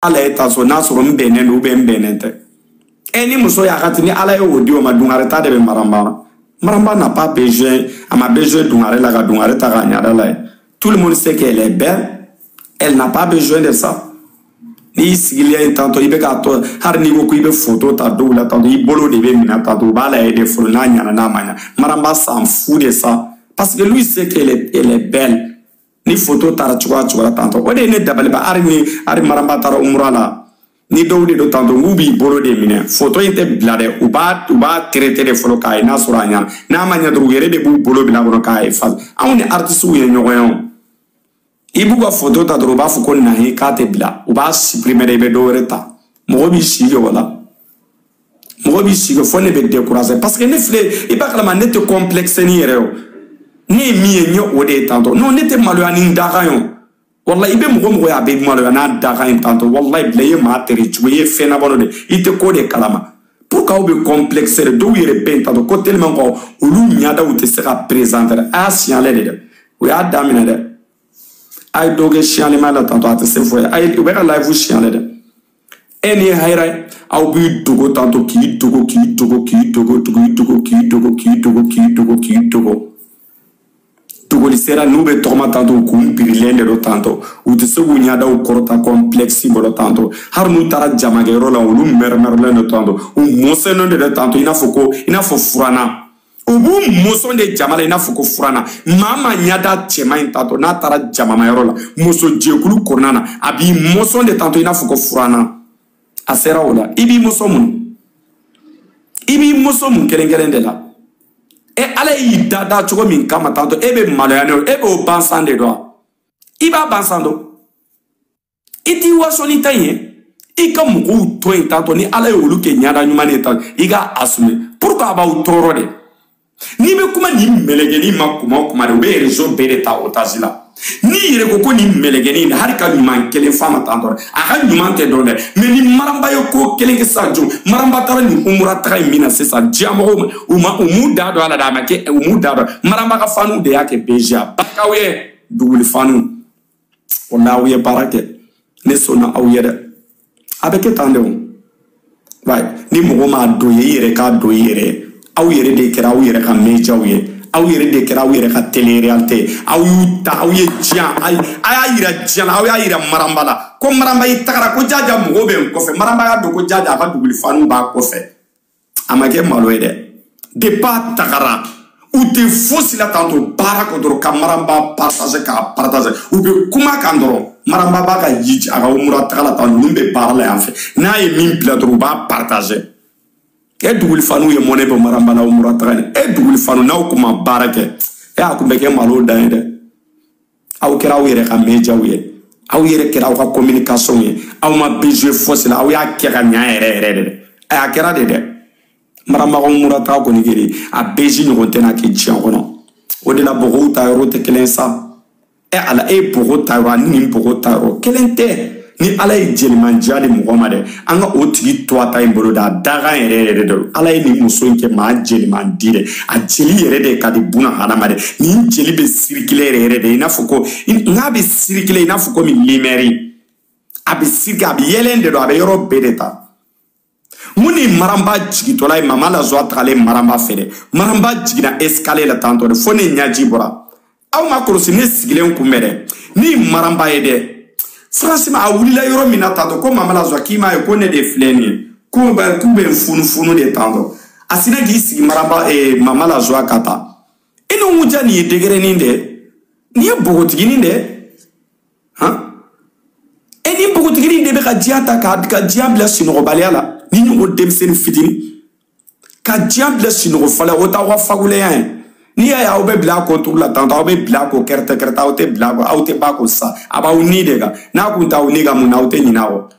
Lajɛ ta sɔrɔ n'a sɔrɔ n bɛnnen don ou bien n bɛnnen tɛ. E ni muso y'a ka ten, ni Ala ye o di o ma, Dungare ta de bɛ Maramba la. Maramba n'a pas besoin, a ma besoin Dungare la ka Dungare ta k'a ɲada la ye. Tout le monde sait qu'elle est belle, elle n'a pas besoin de ça. N'i y'i sigilen ye tantôt, i bɛ k'a tɔ, hali n'i ko k'i bɛ photo ta dɔw la tantôt, i bolo de bɛ minɛ tantôt, u b'a lajɛ de fɔlɔ n'a ɲɛna, n'a ma ɲa. Maramba s'en fout de ça parce que lui sait qu'elle est, elle est belle. Ni photo taara cogoya cogo la tantôt, o de ye ne dabaliba. Hali ni hali Maramba taara umura la ni dɔw de don tantôt, k'u b'i bolo de minɛ, photo in tɛ bila dɛ, u b'a traiter de fɔlɔ k'a ye n'a sɔrɔ a ɲɛna. N'a ma ɲɛ dɔrɔn, u yɛrɛ de b'u bolo bila kɔnɔ k'a effacer. Anw ni artistes ye ɲɔgɔn ye o. I b'u ka photo ta dɔrɔn, u b'a fɔ ko nahi, k'a tɛ bila, u b'a supprimer de, i bɛ dɔ wɛrɛ ta. Mɔgɔ b'i si kɛ o la, mɔgɔ b'i si kɛ fo ne bɛ décourager parce que ne filɛ, i b'a kalama, ne tɛ complexe ni yɛrɛ o. Ne ye min ye, n ye o de ye tantôt. Non, ne tɛ maloya ni n dakan ye o. Wallahi, i bɛ mɔgɔ mɔgɔ ye a bɛ maloya n'a dakan ye tantôt, wallahi bila, i ye maa tere cogo, i ye fɛn nabɔ de, i tɛ ko de kalama. Pourquoi aw bɛ complexe de? Dɔw yɛrɛ bɛ yen tantôt ko tellement que olu ɲɛdaw tɛ se ka présenter. A y'a signalé de dɛ, o y'a daminɛ dɛ. A ye dɔ kɛ signalement la tantôt, a tɛ se fɔ ye. A ye, u bɛ ka live signaler dɛ. E ni ye hɛrɛ ye, aw b'i dogo tantôt, k'i dogo, k'i dogo, k'i dogo, k'i dogo, k'i dogo, k'i dogo, k'i dogo, k'i dogo. Dogoli sera n'u bɛ tɔgɔma tantôt, k'u birilen de don tantôt, u tɛ se k'u ɲɛdaw kɔrɔta complexe bolo tantôt. Hali n'u taara jamakɛyɔrɔ la, olu mɛrɛmɛrɛlen don tantôt, u mɔsɔnnen de don tantôt, i n'a fɔ ko, i n'a fɔ furanna. U b'u mɔsɔn de jama la i n'a fɔ ko furanna. Maa maa ɲɛda cɛman in tantôt, n'a taara jamamayɔrɔ la, muso jɛkulu kɔnɔna na, a b'i mɔsɔn de tantôt i n'a fɔ ko furanna. A sera o la, i b'i mɔsɔn mun, i b'i mɔsɔn mun kelen kelen de la. E Ala y'i da da cogo min kama tantôt, e bɛ maloya ne, e b'o bansan de dɔn wa? I b'a bansan dɔn, i t'i waso ni ta in ye. I ka mɔgɔw to yen tantôt, ni Ala ye olu kɛ ɲada ɲuman de ye tantôt, i ka assumer. Pourquoi a b'aw tɔɔrɔ de? N'i bɛ kuma nin mɛlɛkɛnin ma kuma o kuma de, u bɛ réseau bɛɛ de ta otage la. N'i yɛrɛ ko ko nin mɛlɛkɛnin nin, hali ka ɲuman kelen f'a ma tantôt, a ka ɲuman tɛ dɔn dɛ. Mais ni Maramba ye ko kelen kɛ sisan, jo Maramba taara nin umura taga in min na sisan, diɲɛmɔgɔw u ma, u m'u da don a la dɛ, a ma kɛ, u m'u da don. Maramba ka faniw de y'a kɛ BGA barikaw ye, duguli faniw. Walahi, aw ye baara kɛ, ne sɔnna aw ye dɛ. A bɛ kɛ tan de o. Ni mɔgɔ m'a dɔn ye, i yɛrɛ k'a dɔn i yɛrɛ ye. Aw yɛrɛ de kɛra aw yɛrɛ ka médiaw ye, aw yɛrɛ de kɛra aw yɛrɛ ka télé réalité. Aw y'u ta, aw ye diɲɛ, a y'a yira diɲɛ la, aw y'a yira Maramba la ko Maramba i tagara ko jaja mɔgɔw bɛ n kɔfɛ. Maramba y'a dɔn ko jaja a ka duguli faniw b'a kɔfɛ. A ma kɛ malo ye dɛ. Depuis a tagara, u tɛ fosi la tantôt, baara kɔ dɔrɔn ka Maramba partager, k'a partager. U bɛ kuma kan dɔrɔn, Maramba b'a ka yi a ka umura taga la tan, ninnu bɛ baara la yan fɛ. N'a ye min bila dɔrɔn, u b'a partager. E duguli faniw ye mɔnɛ bɔ Maramba la umura taga ni e duguli faniw n'aw kun ma baara kɛ, e a kun bɛ kɛ malo dan ye dɛ. Aw kɛra aw yɛrɛ ka médiaw ye, aw yɛrɛ kɛra aw ka communication ye, aw ma besoin fosi la, aw y'a kɛ ka ɲa yɛrɛ yɛrɛ de dɛ. A kɛra de dɛ. Maramba ka umura taga kɔni kɛra a bezi ɲɔgɔn tɛna kɛ diɲɛ kɔnɔ. O de la bɔgɔw ta yɔrɔ tɛ kelen sa. E Ala, e bɔgɔ ta yɔrɔ ani nin bɔgɔ ta yɔrɔ kelen tɛ. Ni Ala ye jelimandiya di mɔgɔ ma dɛ, an ka o tigi to a ta in bolo da, a dakan yɛrɛ yɛrɛ de don. Ala ye nin muso in kɛ maa jeliman di dɛ, a jeli yɛrɛ de ka di buna hadamaden. Nin jeli bɛ circuler yɛrɛ yɛrɛ de, i n'a fɔ ko n'a bɛ circuler i n'a fɔ komi lumière, a bɛ circuler, a bɛ yɛlɛn de don, a bɛ yɔrɔ bɛɛ de ta. Mun ni Maramba jigintɔla ye, Mama Lazoa tagalen Maramba fɛ dɛ, Maramba jiginna escalier la tantôt dɛ, fo ne ɲɛji bɔra. Aw ma kɔlɔsi, ne sigilen kunbɛ dɛ, ni Maramba ye dɛ. Franchement, a wulila yɔrɔ min na tantôt, ko Mama Lazoa k'i m'a ye ko ne de filɛ nin ye, ko bɛ k'u bɛ n funufunu de tantôt. A sinna k'i sigi Maramba Mama Lazoa ka taa. I ni mun ja, nin ye degerenin de, nin ye npogotiginin de han. E ni npogotiginin de bɛ ka diɲɛ ta ka diɲɛ bila sunɔgɔbaliya la, ni ɲɔgɔn denmisɛnnin fitinin ka diɲɛ bila sunɔgɔfɔlɔ, o t'aw ka fagulenya ye. N'i y'a ye aw bɛ bila a kɔ turu la tantôt, aw bɛ bila a kɔ kɛrɛtɛ kɛrɛtɛ, aw tɛ bila a kɔ, aw tɛ ba kɔ sisan, a b'aw ni de kan. N'a kun t'aw ni kan, mun na aw tɛ ɲinɛ a kɔ?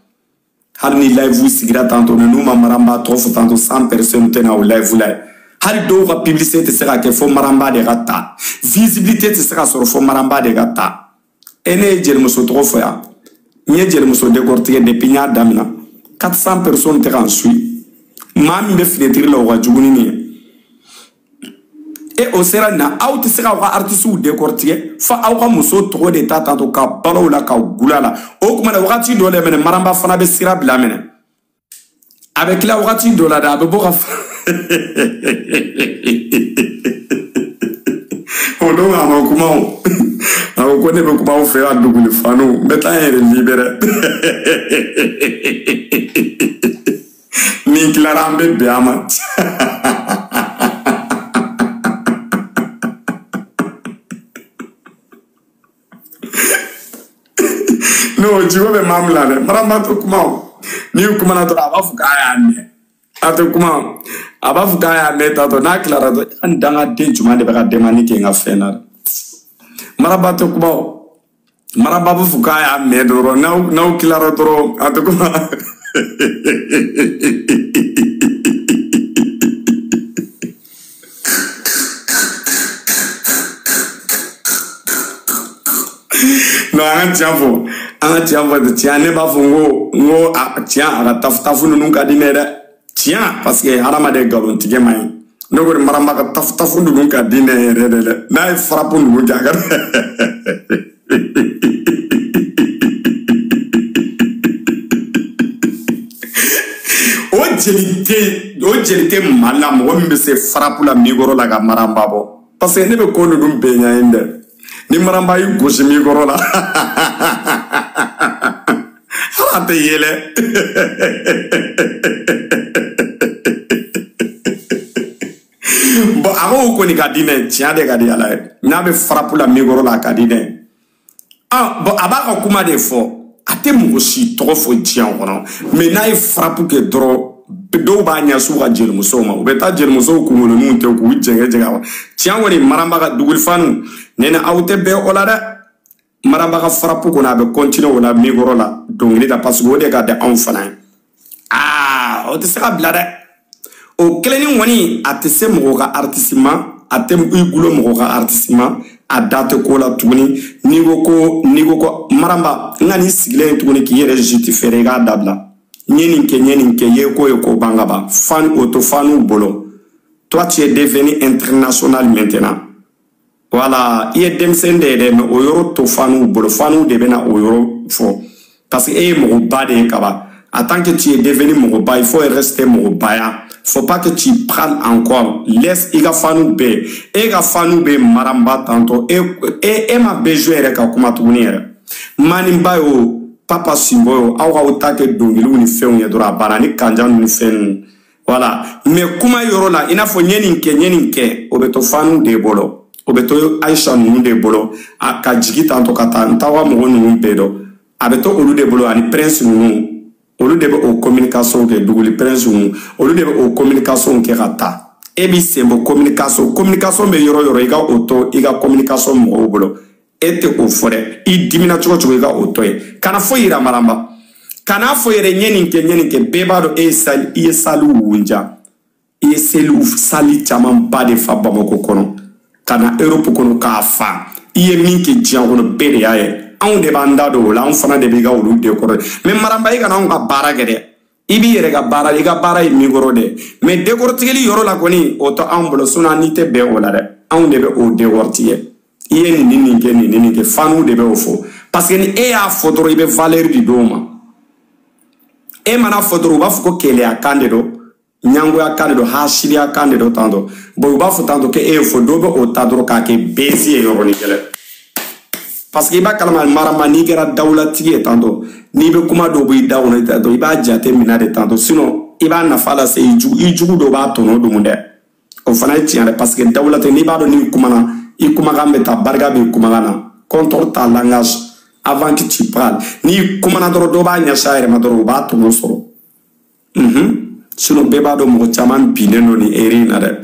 Hali ni live sigira tantôt, n'u ma Maramba tɔgɔ fɔ tantôt, 100 personnes tɛ na o live la ye. Hali dɔw ka publicité tɛ se ka kɛ fo Maramba de ka ta, visibilité tɛ se ka sɔrɔ fo Maramba de ka ta. E ne ye jelimuso tɔgɔ fɔ yan, n ye jelimuso décortiquer depuis n y'a daminɛ, 400 personnes tɛ ka n suit. Maa min bɛ fenêtre la, o ka jugu ni nin ye. E o sera na aw tɛ se k'aw ka artisiw décortiquer fo aw ka muso tɔgɔ de ta tantôt ka balo la ka gula la. O tuma na wagati dɔ la mɛnɛ Maramba fana bɛ sira bila mɛnɛ. A bɛ tila wagati dɔ la dɛ, a bɛ bɔ ka o don a ma kuma o. A ko ko ne bɛ kuma aw fɛ yan duguli fanu, n bɛ taa n yɛrɛ libéré. Ni n tilara an bɛ bɛn a ma. N'o jigo bɛ maa min la dɛ, Maramba tɛ kuma o. N'i kumana dɔrɔn a b'a fɔ k'a y'a mɛn. A tɛ kuma o. A b'a fɔ k'a y'a mɛn tantôt n'a tilara dɔrɔn an dangaden jumɛn de bɛ ka demande kɛ n ka fɛn na dɛ. Maramba tɛ kuma o. Maramba b'a fɔ k'a y'a mɛn dɔrɔn n'aw tilara dɔrɔn a tɛ kuma. Non, an ka tiɲɛ fɔ. An ka tiɲɛ fɔ tiɲɛ ne b'a fɔ n ko tiɲɛ a ka tafu tafu ninnu ka di ne ye dɛ. Tiɲɛ parce que hadamaden nkalontigɛ man ɲi. Ne ko Maramba ka tafu tafu ninnu ka di ne yɛrɛ de dɛ. N'a ye frappe ninnu kɛ a ka o jeli tɛ Mali la mɔgɔ min bɛ se frappe la mikɔrɔ la ka Maramba bɔ. Parce que ne bɛ ko ninnu bɛɛ ɲɛɲini dɛ. Ni Maramba y'i gosi mikɔrɔ la hali a tɛ yɛlɛ. Bon, a ko kɔni ka di ne, tiɲɛ de ka di Ala ye. N'a bɛ frappe la mikɔrɔ la a ka di ne. Ah bon, a b'a ka kuma de fɔ. A tɛ mɔgɔ si tɔgɔ fɔ diɲɛ kɔnɔ. Mais n'a ye frappe kɛ dɔrɔn dɔw b'a ɲɛsin u ka jelimusow ma. U bɛ taa jelimusow kunkoloninw tɛ k'u jɛngɛ jɛngɛ a kɔnɔ. Tiɲɛ kɔni Maramba ka dugulifanu ne ni aw tɛ bɛn o la dɛ. Maramba ka frappe kɔni a bɛ continuer o la mikɔrɔ la dɔnkili la parce que o de ka di anw fana ye. Aa o tɛ se ka bila dɛ. O kelennin kɔni a tɛ se mɔgɔ ka artiste ma, a tɛ i gulo mɔgɔ ka artiste ma, a da tɛ ko la tuguni. N'i ko Maramba n ka n'i sigilen tuguni k'i yɛrɛ justifier i k'a dabila. N ye nin kɛ, n ye nin kɛ, i ye ko ye ko ban ka ban. Fan o to faniw bolo. Toi tu es devenu international maintenant. Voilà, i ye denmisɛnnin de ye dɛ, mais o yɔrɔ to faniw bolo. Faniw de bɛna o yɔrɔ fɔ. Parce que e ye mɔgɔba de ye kaban. En tant que tu es devenu mɔgɔba, il faut rester mɔgɔbaya. Faut pas que tu prennes encore. Laisse i ka faniw bɛɛ. E ka faniw bɛ Maramba tantôt. E ma besoin yɛrɛ ka kuma tuguni yɛrɛ. Maninba ye o, Papa Simbo ye o, aw k'aw ta kɛ dɔnkiliw ni fɛnw ye dɔrɔn a banna ni kanja ni fɛn ninnu. Voilà. Mais kuma yɔrɔ la, i n'a fɔ n ye nin kɛ, n ye nin kɛ, o bɛ to faniw de bolo. O bɛ to Aïcha ninnu de bolo. A ka jigi tantôt ka taa n t'aw ka mɔgɔ ninnu bɛɛ dɔn. A bɛ to olu de bolo ani Prince ninnu. Olu de bɛ o communication kɛ, Duguli Prince ninnu. Olu de bɛ o communication kɛ ka taa. E b'i sen bɔ communication. Communication bɛ yɔrɔ yɔrɔ i ka o to i ka communication mɔgɔw bolo. E tɛ o fɔ dɛ. I dimina cogo cogo i ka o to yen. Kana foyi yira Maramba. Kana fɔ yɛrɛ n ye nin kɛ, n ye nin kɛ. Bɛɛ b'a dɔn e ye sali, i ye saliw wunja. I ye seliw sali camanba de fa Bamakɔ kɔnɔ. Ka na Europe kɔnɔ k'a fa. I ye min kɛ diɲɛ kɔnɔ bɛɛ de y'a ye. Anw de b'an da don o la, anw fana de b'i ka olu décorer. Mais Maramba i kana anw ka baara kɛ dɛ. I b'i yɛrɛ ka baara, i ka baara ye mikɔrɔ dɛ. Mais décortiquer yɔrɔ la kɔni, o tɛ anw bolo, sinon n'i tɛ bɛn o la dɛ. Anw de bɛ o décortiquer. I ye nin ni nin kɛ, nin ni nin kɛ, faniw de bɛ o fɔ. Parce que ni e y'a fɔ dɔrɔn i bɛ valeur di dɔw ma. E mana fɔ dɔrɔn u b'a fɔ ko keleya kan de don, ɲangoya kan de don, hasiriya kan de don tantôt. Bon u b'a fɔ tantôt ko e ye fɔ, dɔw bɛ o ta dɔrɔn k'a kɛ bezi ye yɔrɔnin kelen. Parce que i b'a kalama Maramba n'i kɛra dawulatigi ye tantôt, n'i bɛ kuma dɔw bɔ i da kɔnɔ tantôt, i b'a jate minɛ de tantôt, sinon i b'a nafa lase i jugu dɔw b'a tɔnɔ dun dɛ. O fana ye tiɲɛ dɛ, parce que dawulatigi n'i b'a dɔn n'i kumana, i kumakan bɛ taa, barika b'i kumakan na. Contrôle ta langage avant que tu parles. N'i kumana dɔrɔn dɔw b'a ɲɛsin a yɛrɛ ma dɔrɔn u b'a tɔnɔ sɔrɔ. Sinon bɛɛ b'a dɔn mɔgɔ caman binnen don nin eri in na dɛ.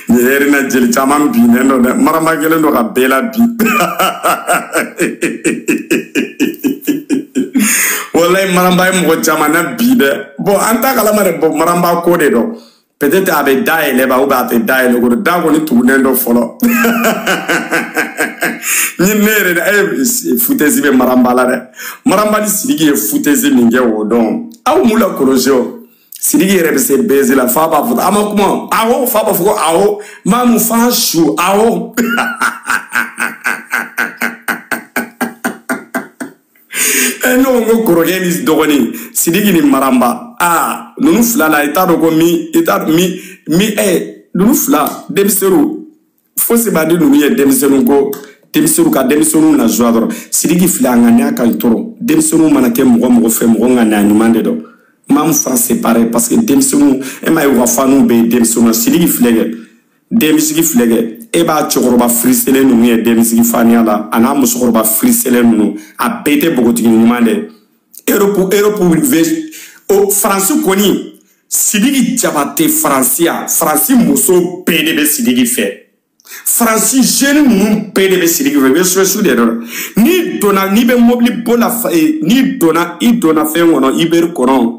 Nin eri na jeli caman binnen don dɛ. Maramba kelen don ka bɛɛ la bi. Walayi Maramba ye mɔgɔ caman na bi dɛ. Bon an t'a kalama dɛ, bon Maramba ko de don. Peut-être a bɛ dayɛlɛ ba ou bien a tɛ dayɛlɛ ko da kɔni tugunnen don fɔlɔ. Ni ne yɛrɛ de e futɛsi bɛ Maramba la dɛ. Maramba ni Sidiki ye futɛsi min kɛ o dɔn. Aw m'u la kɔlɔsi o. Sidiki yɛrɛ bɛ se bɛnzi la fa b'a fɔ a ma kuma awɔ fa b'a fɔ ko awɔ maamu fa su awɔ. Ne ko kɔrɔkɛ ni dɔgɔnin Sidiki ni Maramba aa ninnu fila la i t'a dɔn ko min i t'a min min ninnu fila denmisɛnninw fosi b'a di ninnu ye denmisɛnninw ko denmisɛnninw ka denmisɛnninw na zuwa dɔrɔn. Sidiki filɛ a ŋaniya ka ɲi tɔrɔ denmisɛnninw mana kɛ mɔgɔ mɔgɔ fɛ mɔgɔ ŋaniya ɲuman de dɔn. Maamu fana c'est pareil parce que denmisɛnninw e m'a ye u ka faniw bɛ yen denmisɛnninw na. Sidiki filɛ kɛ denmisigi filɛ kɛ e b'a cɛkɔrɔba firiselen ninnu ye denmisigi faniya la a n'a musokɔrɔba firiselen ninnu a bɛɛ tɛ npogotigini ɲuman dɛ. Europe o Faransi kɔni Sidiki Jabate Faransi ya Faransi muso bɛɛ de bɛ Sidiki fɛ. Faransi jeune ninnu bɛɛ de bɛ Sidiki fɛ. I bɛ susu de dɔn n'i donna n'i bɛ mobili bo la n'i donna i donna fɛn kɔnɔ Uber kɔnɔ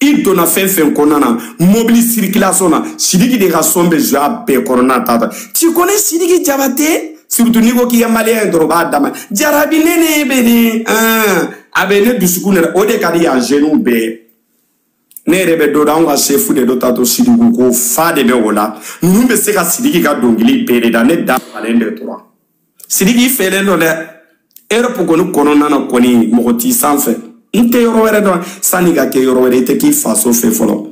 i donna fɛn fɛn kɔnɔna na mobili circulation na Sidiki de ka son bɛ jouer a bɛɛ kɔnɔna ta ta. Tu connais Sidiki Jabate? Surtout n'i ko k'i ye malien ye dɔrɔn u b'a d'a ma jarabi ne bɛ nin a bɛ ne dusukun de la o de ka di yan jeunes bɛɛ. Ne yɛrɛ bɛ dɔ dɔn anw ka sefu de dɔ ta to Sidiki ko fa de bɛ o la ninnu bɛ se ka Sidiki ka dɔnkili bɛɛ de da ne da falen de tora. Sidiki fɛlen don dɛ Europe kɔni kɔnɔna na kɔni mɔgɔ t'i sanfɛ. N tɛ yɔrɔ wɛrɛ dɔn sanni ka kɛ yɔrɔ wɛrɛ i tɛ k'i faso fɛ fɔlɔ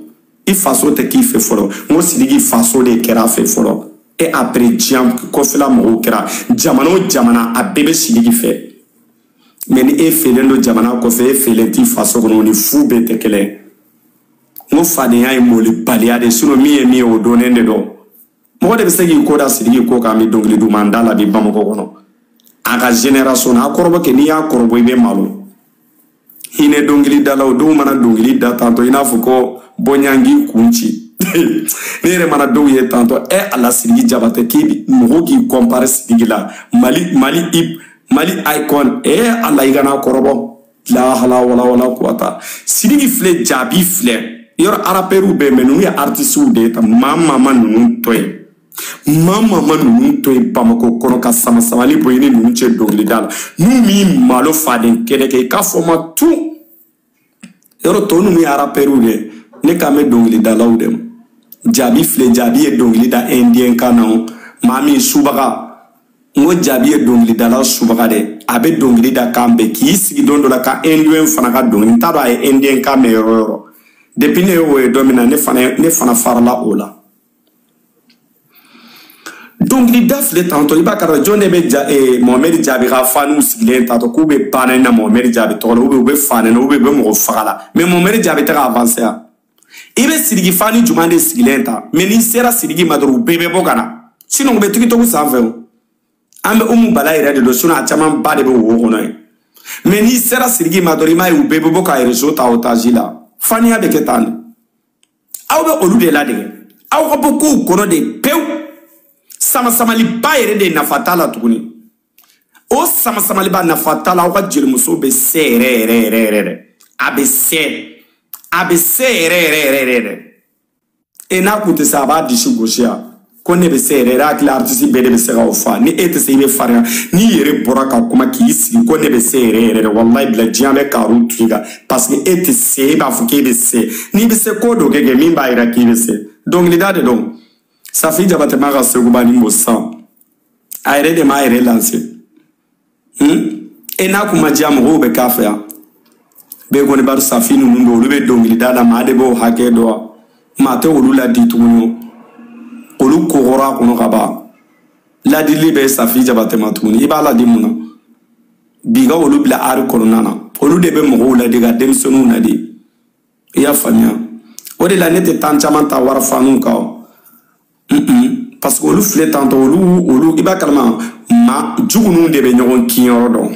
i faso tɛ k'i fɛ fɔlɔ n ko Sidiki faso de kɛra a fɛ fɔlɔ et après diɲɛ kɔfɛla mɔgɔw kɛra jamana o jamana a bɛɛ bɛ Sidiki fɛ. Mais ni e fɛlen don jamana kɔfɛ e fɛlen t'i faso kɔnɔ o ni fu bɛɛ tɛ kelen. N ko fadenya ye molibaliya de sinon min ye min ye o dɔnnen de dɔn. Mɔgɔ de bɛ se k'i ko da Sidiki ko kan bɛ dɔnkili duman da la bi Bamakɔ kɔnɔ a ka génération na a kɔrɔbɔ kɛ n'i y'a kɔrɔbɔ i bɛ malo. Hinɛ dɔnkilidalaw dɔw mana dɔnkili da tantɔ i n'a fɔ ko bɔɲangi kun ci. Ne yɛrɛ mana dɔw ye tantɔ ala Sidiki Jabate k'i mɔgɔ k'i compare Sidiki la Mali Mali Mali icon ala i kana kɔrɔbɔ lahala wala wala kuwata. Sidiki filɛ jaabi filɛ yɔrɔ arapɛriw bɛ mais ninnu ye artisiw de ye tan maa maa ma ninnu to yen maa maa ma ninnu to yen Bamakɔ kɔnɔ ka sama samali bɔ i ni ninnu cɛ dɔnkilida la n'u m'i malo faden kɛnɛ kɛ i k'a fɔ ma tu yɔrɔ tɔ ninnu ye arapɛriw de ye ne kan bɛ dɔnkilidalaw de ma. Jaabi filɛ jaabi ye dɔnkili da indien kan na o maa min subaga n ko jaabi ye dɔnkilidala subaga dɛ a bɛ dɔnkili da kan bɛɛ k'i sigi don dɔ la ka indien fana ka dɔnkili n t'a dɔn a ye indien kan mɛn yɔrɔ o yɔrɔ. Depuis ne y'o ye don min na ne fana farala o la. Dɔnkilida filɛ tantɔ i b'a kalama jɔn de bɛ Mohamed Jaabi ka faniw sigilen tantɔ k'u bɛ banna na Mohamed Jaabi tɔgɔ la ou bien u bɛ fa nɛni ou bien u bɛ mɔgɔ faga la mais Mohamed Jaabi tɛ ka avancer yan. I bɛ Sidiki fani jumɛn de sigilen ta mais n'i sera Sidiki ma dɔrɔn u bɛɛ bɛ bɔ ka na sinon u bɛ TikTok sanfɛ o. An bɛ Umu Bala yɛrɛ de dɔn sinon a caman ba de bɛ wo kɔnɔ yen mais n'i sera Sidiki ma dɔrɔn i m'a ye u bɛɛ bɛ bɔ ka réseau ta otage la. Faniya bɛ kɛ tan de aw bɛ olu de ladege aw ka bɔ kow kɔnɔ de pewu samasamaliba yɛrɛ de nafa t'a la tuguni o samasamaliba nafa t'a la aw ka jelimuso bɛ se yɛrɛ yɛrɛ yɛrɛ yɛrɛ dɛ a bɛ se a bɛ se yɛrɛ yɛrɛ yɛrɛ yɛrɛ dɛ e n'a kun tɛ se a b'a disi gosi yan ko ne bɛ se yɛrɛ yɛrɛ hakili artiste bɛɛ de bɛ se k'o fa ni e tɛ se i bɛ farinya n'i yɛrɛ bɔra ka kuma k'i sigi ko ne bɛ se yɛrɛ yɛrɛ dɛ walayi bila diɲɛ bɛ karo tu i kan parce que e tɛ se e b'a fɔ k'e bɛ se n'i bɛ se ko dɔ kɛ min b'a yira k'i bɛ se dɔnkilida de don. Safi Jabate ma ka Seguba ni mo san a yɛrɛ de m'a yɛrɛ lancer e n'a kun ma diya mɔgɔw bɛ k'a fɛ yan bɛɛ kɔni b'a dɔn Safi ninnu don olu bɛ dɔnkilida la maa de b'o hakɛ dɔn wa maa tɛ olu ladi tuguni olu kɔgɔra a kɔnɔ ka ban ladili bɛ Safi Jabate ma tuguni i b'a ladi mun na bi ka olu bila ari kɔnɔna na olu de bɛ mɔgɔw ladi ka denmisɛnninw ladi i y'a faamuya o de la ne tɛ tan caman ta wari faniw kan o parce que olu filɛ tantɔ olu i b'a kalama maa jugu ninnu de bɛ ɲɔgɔn kin yɔrɔ dɔn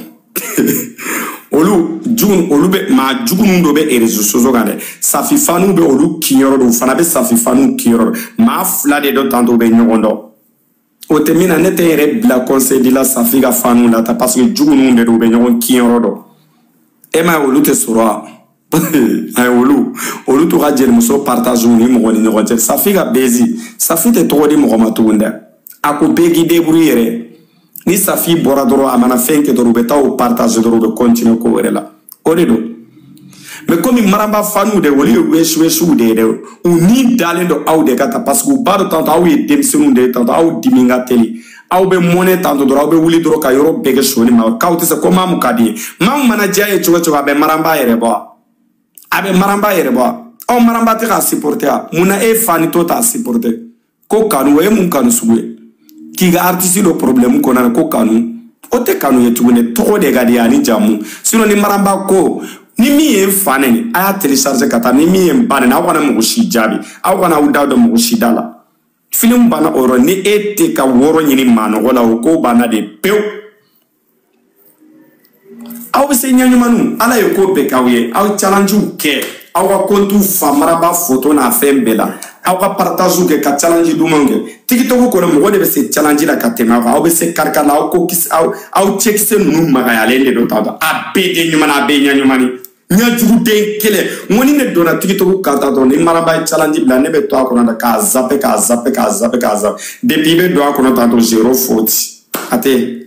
olu jugu olu bɛ maa jugu ninnu dɔ bɛ réseaux sociaux kan dɛ Safi faniw bɛ olu kin yɔrɔ dɔn u fana bɛ Safi faniw kin yɔrɔ dɔn maa fila de dɔ tantɔ u bɛ ɲɔgɔn dɔn o tɛ min na ne tɛ n yɛrɛ bila conseil di la Safi ka faniw la ta parce que jugu ninnu de don u bɛ ɲɔgɔn kin yɔrɔ dɔn e m'a ye olu tɛ sɔrɔ wa ayi olu t'u ka jelimuso partage ni mɔgɔ ni ɲɔgɔn cɛ Safi ka bezi Safi tɛ tɔgɔ di mɔgɔ ma tuguni dɛ a ko bɛɛ k'i débrouiller yɛrɛ ni Safi bɔra dɔrɔn a mana fɛn kɛ dɔrɔn u bɛ taa o partage dɔrɔn u bɛ continuer ko wɛrɛ la o de don. Mais komi Maramba fanu de olu ye wesiwesiw de ye dɛ, u ni dalen don aw de ka ta, parce que u b'a dɔn tantôt aw ye denmisɛnninw de ye, tantôt aw dimi ka teli, aw bɛ mɔnɛ tantôt dɔrɔn aw bɛ wuli dɔrɔn ka yɔrɔ bɛɛ kɛ soni ma k'aw tɛ se ko maa mun ka di ye. Maa mun mana diya ye cogo cogo, a bɛ Maramba yɛrɛ bɔ, a bɛ Maramba yɛrɛ bɔ. Aw Maramba tɛ k'a supporter a mun na? E fa ni to t'a supporter ko kanu, o ye mun kanu sugu ye k'i ka artiste dɔ problème kɔnɔna na ko kanu? O tɛ kanu ye tuguni, tɔgɔ de ka di ani jamu. Sinon ni Maramba ko ni min ye n fa neni, a y'a télécharger ka taa, ni min ye n ba neni, aw kana mɔgɔ si jaabi, aw kana aw da dɔn mɔgɔ si da la. Film banna o yɔrɔ. Ni e tɛ ka wɔɔrɔ ɲini maanɔgɔ la, o ko banna de pewu. Aw bɛ se ɲɛ ɲumanw, Ala ye ko bɛɛ k'aw ye, aw challengew kɛ, aw ka compte fa Maramba photo n'a fɛn bɛɛ la, aw ka partage kɛ ka challenge dumanw kɛ TikTok kɔnɔ. Mɔgɔ de bɛ se challenge la ka tɛmɛ aw kan, aw bɛ se karikari la, aw ko kisi, aw cɛkisɛ ninnu magayalen de don tantôt. A bɛɛ den ɲuman, a bɛɛ ɲɛ ɲuman ɲɛjuguden kelen. N ko ni ne donna TikTok kan ta dɔrɔn, ni Maramba ye challenge bila, ne bɛ to a kɔnɔ k'a zappe, k'a zappe, k'a zappe, k'a zappe. Depuis i bɛ don a kɔnɔ tantôt, zéro faute a tɛ.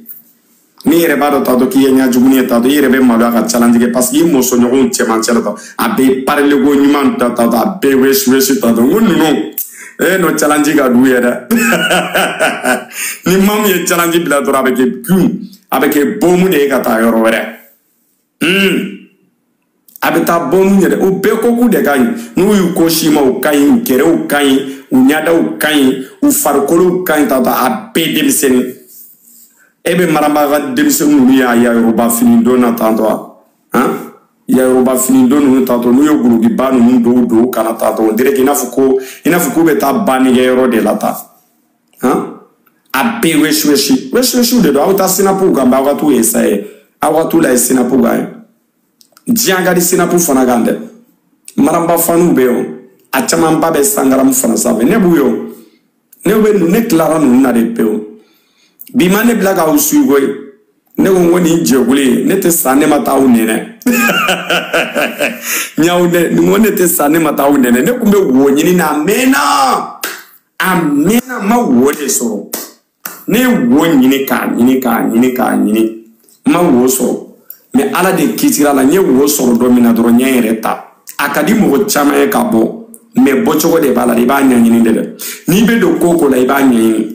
N'i yɛrɛ b'a dɔn tantôt k'i ye ɲɛjuguni ye tantôt, i yɛrɛ bɛ maloya ka challenge kɛ, parce que i musoɲɔgɔnw cɛmancɛ la tantôt, a bɛ parler ko ɲuman ta tantôt, a bɛɛ wesi wesi tantôt. N ko ninnu eh no challenge ka d'u ye dɛ. Ni maa min ye challenge bila dɔrɔn, a bɛ kɛ gun, a bɛ kɛ bomu de ye ka taa yɔrɔ wɛrɛ. A bɛ taa bɔ mun yɛrɛ, o bɛɛ ko k'u de ka ɲi. N'u y'u ko si ma, u ka ɲi, u gɛrɛw ka ɲi, u ɲɛdaw ka ɲi, u farikolow ka ɲi tantôt, a bɛɛ denmisɛnnin. E bɛ Maramba ka denmisɛnnin ninnu y'a yayoba fini don na tantôt, han yayoba fini don ninnu tantôt, n'u ye gulokiba ninnu dɔw don ka na tantôt, on dirait que i n'a fɔ k'u bɛ taa bannikɛyɔrɔ de la tan. Han a bɛɛ wesi wesi wesi wesiw de don. Aw taa sinapuw kan, aw ka t'u essayer, aw ka t'u lajɛ sinapuw kan ye. Diɲɛ ka di sinapu fana kan dɛ. Maramba faniw bɛ yen, a camanba bɛ sangaramu fana sanfɛ. Ne b'u ye o, ne bɛ ne tilara ninnu na de pewu. Bi ma ne bila k'aw suyi koyi. Ne ko n ko nin jɛkulu in, ne tɛ sa ne ma taa aw nɛnɛ n y'aw nɛ. N ko ne tɛ sa ne ma taa aw nɛnɛ. Ne tun bɛ wo ɲini na, a mɛnna, a mɛnna, n ma wo de sɔrɔ. Ne ye wo ɲini k'a ɲini k'a ɲini k'a ɲini, n ma wo sɔrɔ. Mais Ala de kitira la, n ye wo sɔrɔ don min na dɔrɔn, n ye n yɛrɛ ta. A ka di mɔgɔ caman ye ka bɔ, mais bɔcogo de b'a la, i b'a ɲɛɲini de dɛ. N'i bɛ don ko o ko la, i b'a ɲɛɲini.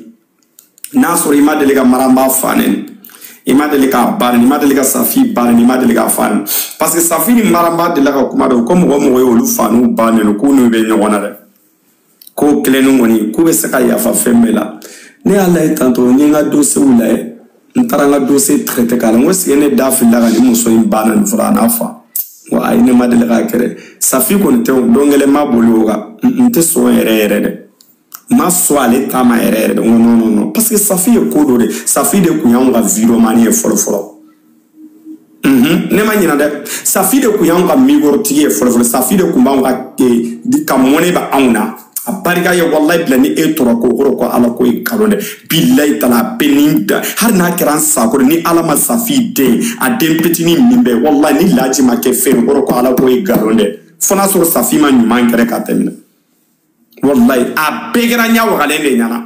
N'a sɔrɔ i ma deli ka Maramba fa nɛni, i ma deli k'a ba nɛni, i ma deli ka Safi ba nɛni, i ma deli k'a fa nɛni, parce que Safi ni Maramba delila ka kuma dɔn ko mɔgɔ mɔgɔ ye olu fa n'u ba nɛni, k'u n'u bɛ ɲɔgɔn na dɛ, k'o kelennin kɔni k'u bɛ se ka yafa fɛn bɛɛ la. Ne y'a lajɛ tantôt, n ye n ka dossier lajɛ, n taara n ka dossier traité k'a la. N ko sigi ne da filila ka nin muso in ba nɛni fɔlɔ, a n'a fa. N ko ayi, ne ma deli k'a kɛ dɛ. Safi kɔni tɛ o don kelen ma boli o kan, n tɛ sɔn yɛrɛ yɛrɛ dɛ, n ma sɔn ale ta ma yɛrɛ yɛrɛ dɛ. N ko non non non, parce que Safi ye ko dɔ de, Safi de tun y'anw ka vidéoman ye fɔlɔ fɔlɔ. Ne ma ɲina dɛ, Safi de tun y'anw ka micro-tigi ye fɔlɔ fɔlɔ. Safi de tun b'anw ka ka mɔnɛ bɛ anw na. A barika ye walayi bila ni e tora ko kɔrɔ ko Ala ko ye kalon dɛ. Bilayi tala, a bɛ nin da, hali n'a kɛra an sakɔrɔ, ni Ala ma Safi den, a den petinin min bɛ, walayi ni laji ma kɛ fɛn kɔrɔ ko Ala ko ye kalon dɛ, fo n'a sɔrɔ Safi ma ɲuman kɛrɛ ka tɛmɛ. Walayi a bɛɛ kɛra ɲɛ wagalen de ɲɛna.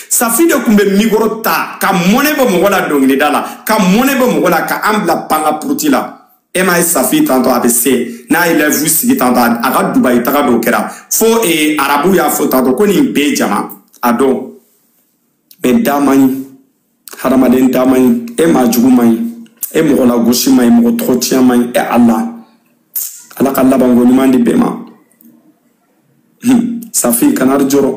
Safi de tun bɛ micro ta ka mɔnɛ bɔ mɔgɔ la dɔnkilida la, ka mɔnɛ bɔ mɔgɔ la ka an bila panga puruti la. E m'a ye Safi tantôt, a bɛ se n'a ye live sigi tantôt, a ka Dubayi taga dɔw kɛra fo arabu y'a fɔ tantôt ko nin bɛɛ jama a dɔn. Mais da man ɲi, hadamaden da man ɲi, e maa jugu man ɲi, e mɔgɔ lagosi man ɲi, mɔgɔ tɔgɔ tiɲɛ man ɲi. E Ala, Ala ka labanko ɲuman di bɛɛ ma. Safi kana jɔrɔ,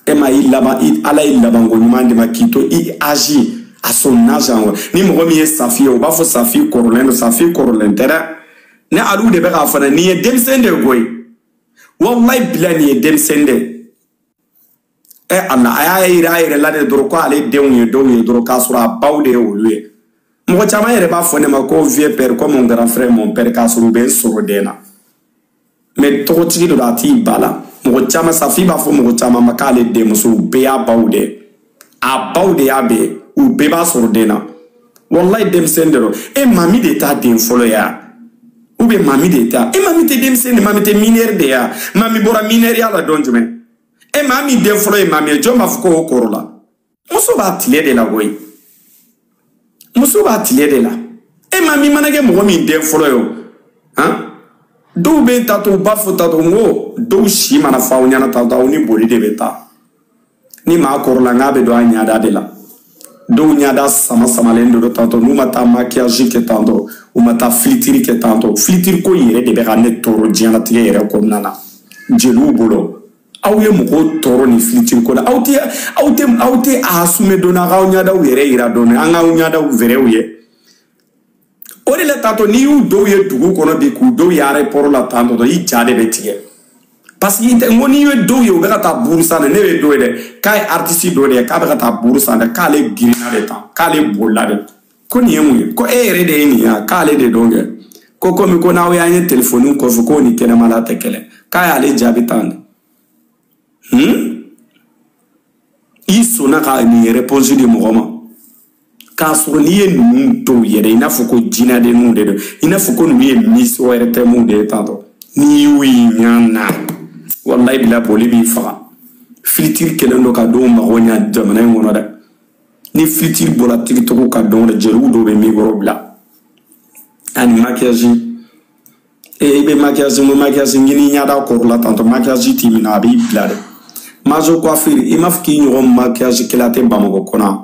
e ma i laban, Ala ye labanko ɲuman di ma k'i to i âge à son âge encore. Ni mɔgɔ min ye Safi ye, o b'a fɔ Safi kɔrɔlen don. Safi kɔrɔlen tɛ dɛ, ne aliw de bɛ k'a fɔ dɛ. Nin ye denmisɛnnin de ye koyi, walayi bila nin ye denmisɛnnin de ye. Ɛ Ala, a y'a yira a yɛrɛ la de dɔrɔn ko ale denw ye dɔw ye dɔrɔn, k'a sɔrɔ a baw de ye olu ye. Mɔgɔ caman yɛrɛ b'a fɔ ne ma ko vieux père, ko mon grand frère, mon père, k'a sɔrɔ u bɛ n sɔrɔ den na. Mais tɔgɔtigi de don, a t'i ba la. Mɔgɔ caman, Safi b'a fɔ mɔgɔ caman ma k'ale denmuso, u bɛɛ y'a baw de ye, a baw de y'a bɛɛ, u bɛɛ b'a sɔrɔ den na. Walayi denmisɛnnin de don. E mami de t'a den fɔlɔ ye wa? Ou bien mami de t'a, e mami tɛ denmisɛnnin de, mami tɛ mineur de ya? Mami bɔra mineuriya la don jumɛn? E maa min den fɔlɔ ye mami ye, jɔn b'a fɔ k'o kɔrɔ la? Muso b'a tile de la koyi, muso b'a tile de la. E maa min mana kɛ mɔgɔ min den fɔlɔ ye o, han. Dɔw bɛ tantôt u b'a fɔ tantôt n ko dɔw si mana fɔ aw ɲɛna tantôt aw ni boli de bɛ taa. Ni maa kɔrɔla n k'a bɛ don a ɲada de la. Dɔw ɲada sama samalen de don tantôt n'u ma taa maquillage kɛ tantôt u ma taa filtre kɛ tantôt. Filtre ko in yɛrɛ de bɛ ka ne tɔɔrɔ diɲɛlatigɛ yɛrɛ kɔnɔna na. Jeliw bolo aw ye mɔgɔw tɔɔrɔ ni filtre ko la. Aw tɛ a assumer dɔɔni a k'aw ɲadaw yɛrɛ yira dɔɔni an k'aw ɲadaw vɛrɛw ye. O de la tantôt n'i y'u dɔw ye dugu kɔnɔ bi k'u dɔw ye aéroport la tantôt i ja de bɛ tigɛ. Parce que n ko n'i ye dɔw ye u bɛ ka taa buru san dɛ, ne bɛ dɔw ye dɛ k'a ye artiste dɔ de ye k'a bɛ ka taa buru san dɛ k'ale girinna de tan k'ale bolila de ko nin ye mun ye ko e yɛrɛ de ye nin ye k'ale de don kɛ ko komi ko n'aw y'an ye telefɔni kɔfɛ k'o ni kɛnɛmala tɛ kɛlɛ k'a y'ale jaabi tan de. I sɔnna ka nin réponse di mɔgɔ ma k'a sɔrɔ n'i ye ninnu dɔw yɛrɛ i n'a fɔ ko jinɛdenninw de don i n'a fɔ ko ninnu ye miss ORTM de ye tantôt n'i y'u ye ɲɛ na wallahi bila boli b'i faga. Filtre kɛlen don ka dɔw mago ɲa jamana in kɔnɔ dɛ. Ni filtre bɔra TikTok ka dɔn dɛ jeliw dɔw bɛ micro bila ani maquillage. E i bɛ maquillage mo maquillage ɲini ɲada kɔrɔla tantôt maquillage t'i minɛ a b'i bila dɛ. Majo coiffure i m'a fɔ k'i ɲɔgɔn maquillage kɛla tɛ Bamakɔ kɔnɔ.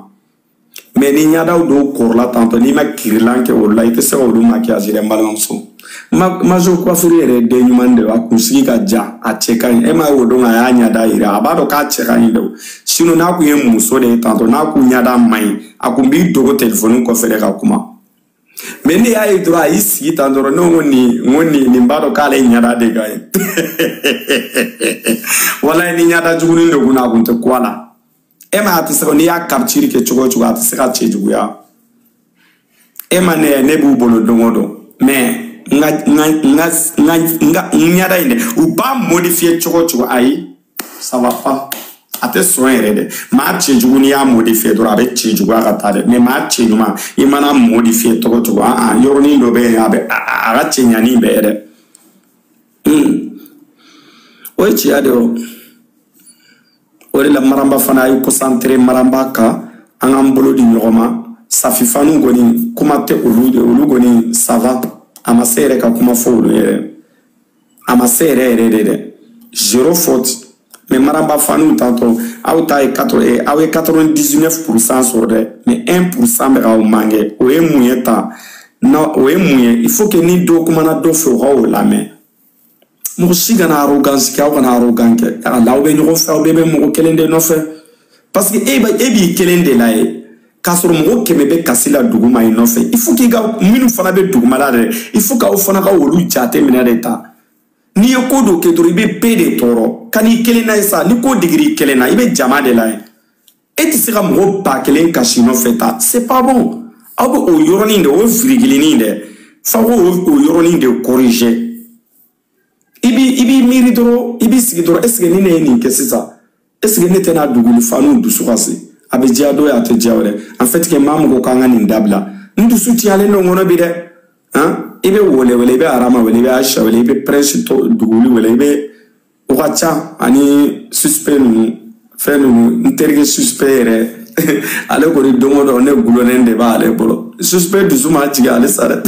Mais ni ɲadaw dɔw kɔrɔla tantôt n'i ma kirilan kɛ olu la i tɛ se ka olu maquillage dɛ n balimamuso. Majo coiffure yɛrɛ ye den ɲuman de ye a kunsigi ka jan a cɛ ka ɲi e m'a ye o don a y'a ɲada yira a b'a dɔn k'a cɛ ka ɲi dɛ. Sinon n'a kun ye muso de ye tantôt n'a kun ɲada man ɲi a kun b'i dogo telefɔni kɔfɛ de ka kuma. Mais ne y'a ye dɔrɔn a y'i sigi tan dɔrɔn ne ko nin n ko nin b'a dɔn k'ale ɲada de ka ɲi. Walayi ni ɲada jugunin de kun a kun tɛ ku a la. E ma a tɛ se ka n'i y'a capture kɛ cogo o cogo a tɛ se ka cɛjuguya. E ma ne b'u bolo don o don mais n ka ɲada in dɛ u b'a modifier cogo o cogo ayi ça va pas a tɛ sɔn yɛrɛ dɛ. Maa cɛjugu n'i y'a modifier dɔrɔn a bɛ cɛjuguya ka taa dɛ mais maa cɛɲuman i mana modifier cogo o cogo yɔrɔnin dɔ bɛ yen a bɛ a ka cɛɲanin bɛɛ ye dɛ. O ye tiɲɛ de ye o. O de la Maramba fana y'i concentré Maramba kan an k'an bolo di ɲɔgɔn ma. Safifanu kɔni kuma tɛ olu de olu kɔni ça va a ma se yɛrɛ ka kuma fɔ olu yɛrɛ a ma se yɛrɛ yɛrɛ de dɛ zéro faute. Mais Maramba fanu tantôt aw ta ye aw ye 99% sɔrɔ dɛ mais 1% bɛ k'aw manqué o ye mun ye tan non o ye mun ye il faut que ni dɔ kumana dɔ fɛ o ka o lamɛn. Mɔgɔ si kana arrogance kɛ aw kana arrogant kɛ a la aw bɛ ɲɔgɔn fɛ aw bɛɛ bɛ mɔgɔ kelen de nɔfɛ parce que e b'i kelen de la ye k'a sɔrɔ mɔgɔ 100 bɛ kasi la duguma i nɔfɛ il faut k'i ka minnu fana bɛ duguma la dɛ il faut k'aw fana ka olu jate minɛ de ta. N'i ye ko dɔ kɛ dɔrɔn i bɛ bɛɛ de tɔɔrɔ ka n'i kelen na ye sa ni ko digir'i i kelen na i bɛ jama de la ye e tɛ se ka mɔgɔ 1000 kasi nɔfɛ ta c'est pas bon. Aw bɛ o yɔrɔnin de o virgule dɛ f'aw k'o yɔrɔnin de corriger. I b'i miiri dɔrɔn i b'i sigi dɔrɔn est ce que ni ne ye nin kɛ sisan est ce que ne tɛna duguli fa n'u dusu ka se a bɛ diya dɔw ye a tɛ diya wɛrɛ en fait que maa mɔgɔ k'an ka nin dabila n dusu ciyalen don kɔnɔ bi dɛ han i bɛ wele wele i bɛ Arama wele i bɛ Aisha wele i bɛ Prince duguli wele i bɛ o ka ca ani suspect ninnu fɛn ninnu n terikɛ suspect yɛrɛ ale kɔni don o don ne gulonnen de b'ale bolo suspect dusu ma jigin ale sa dɛ.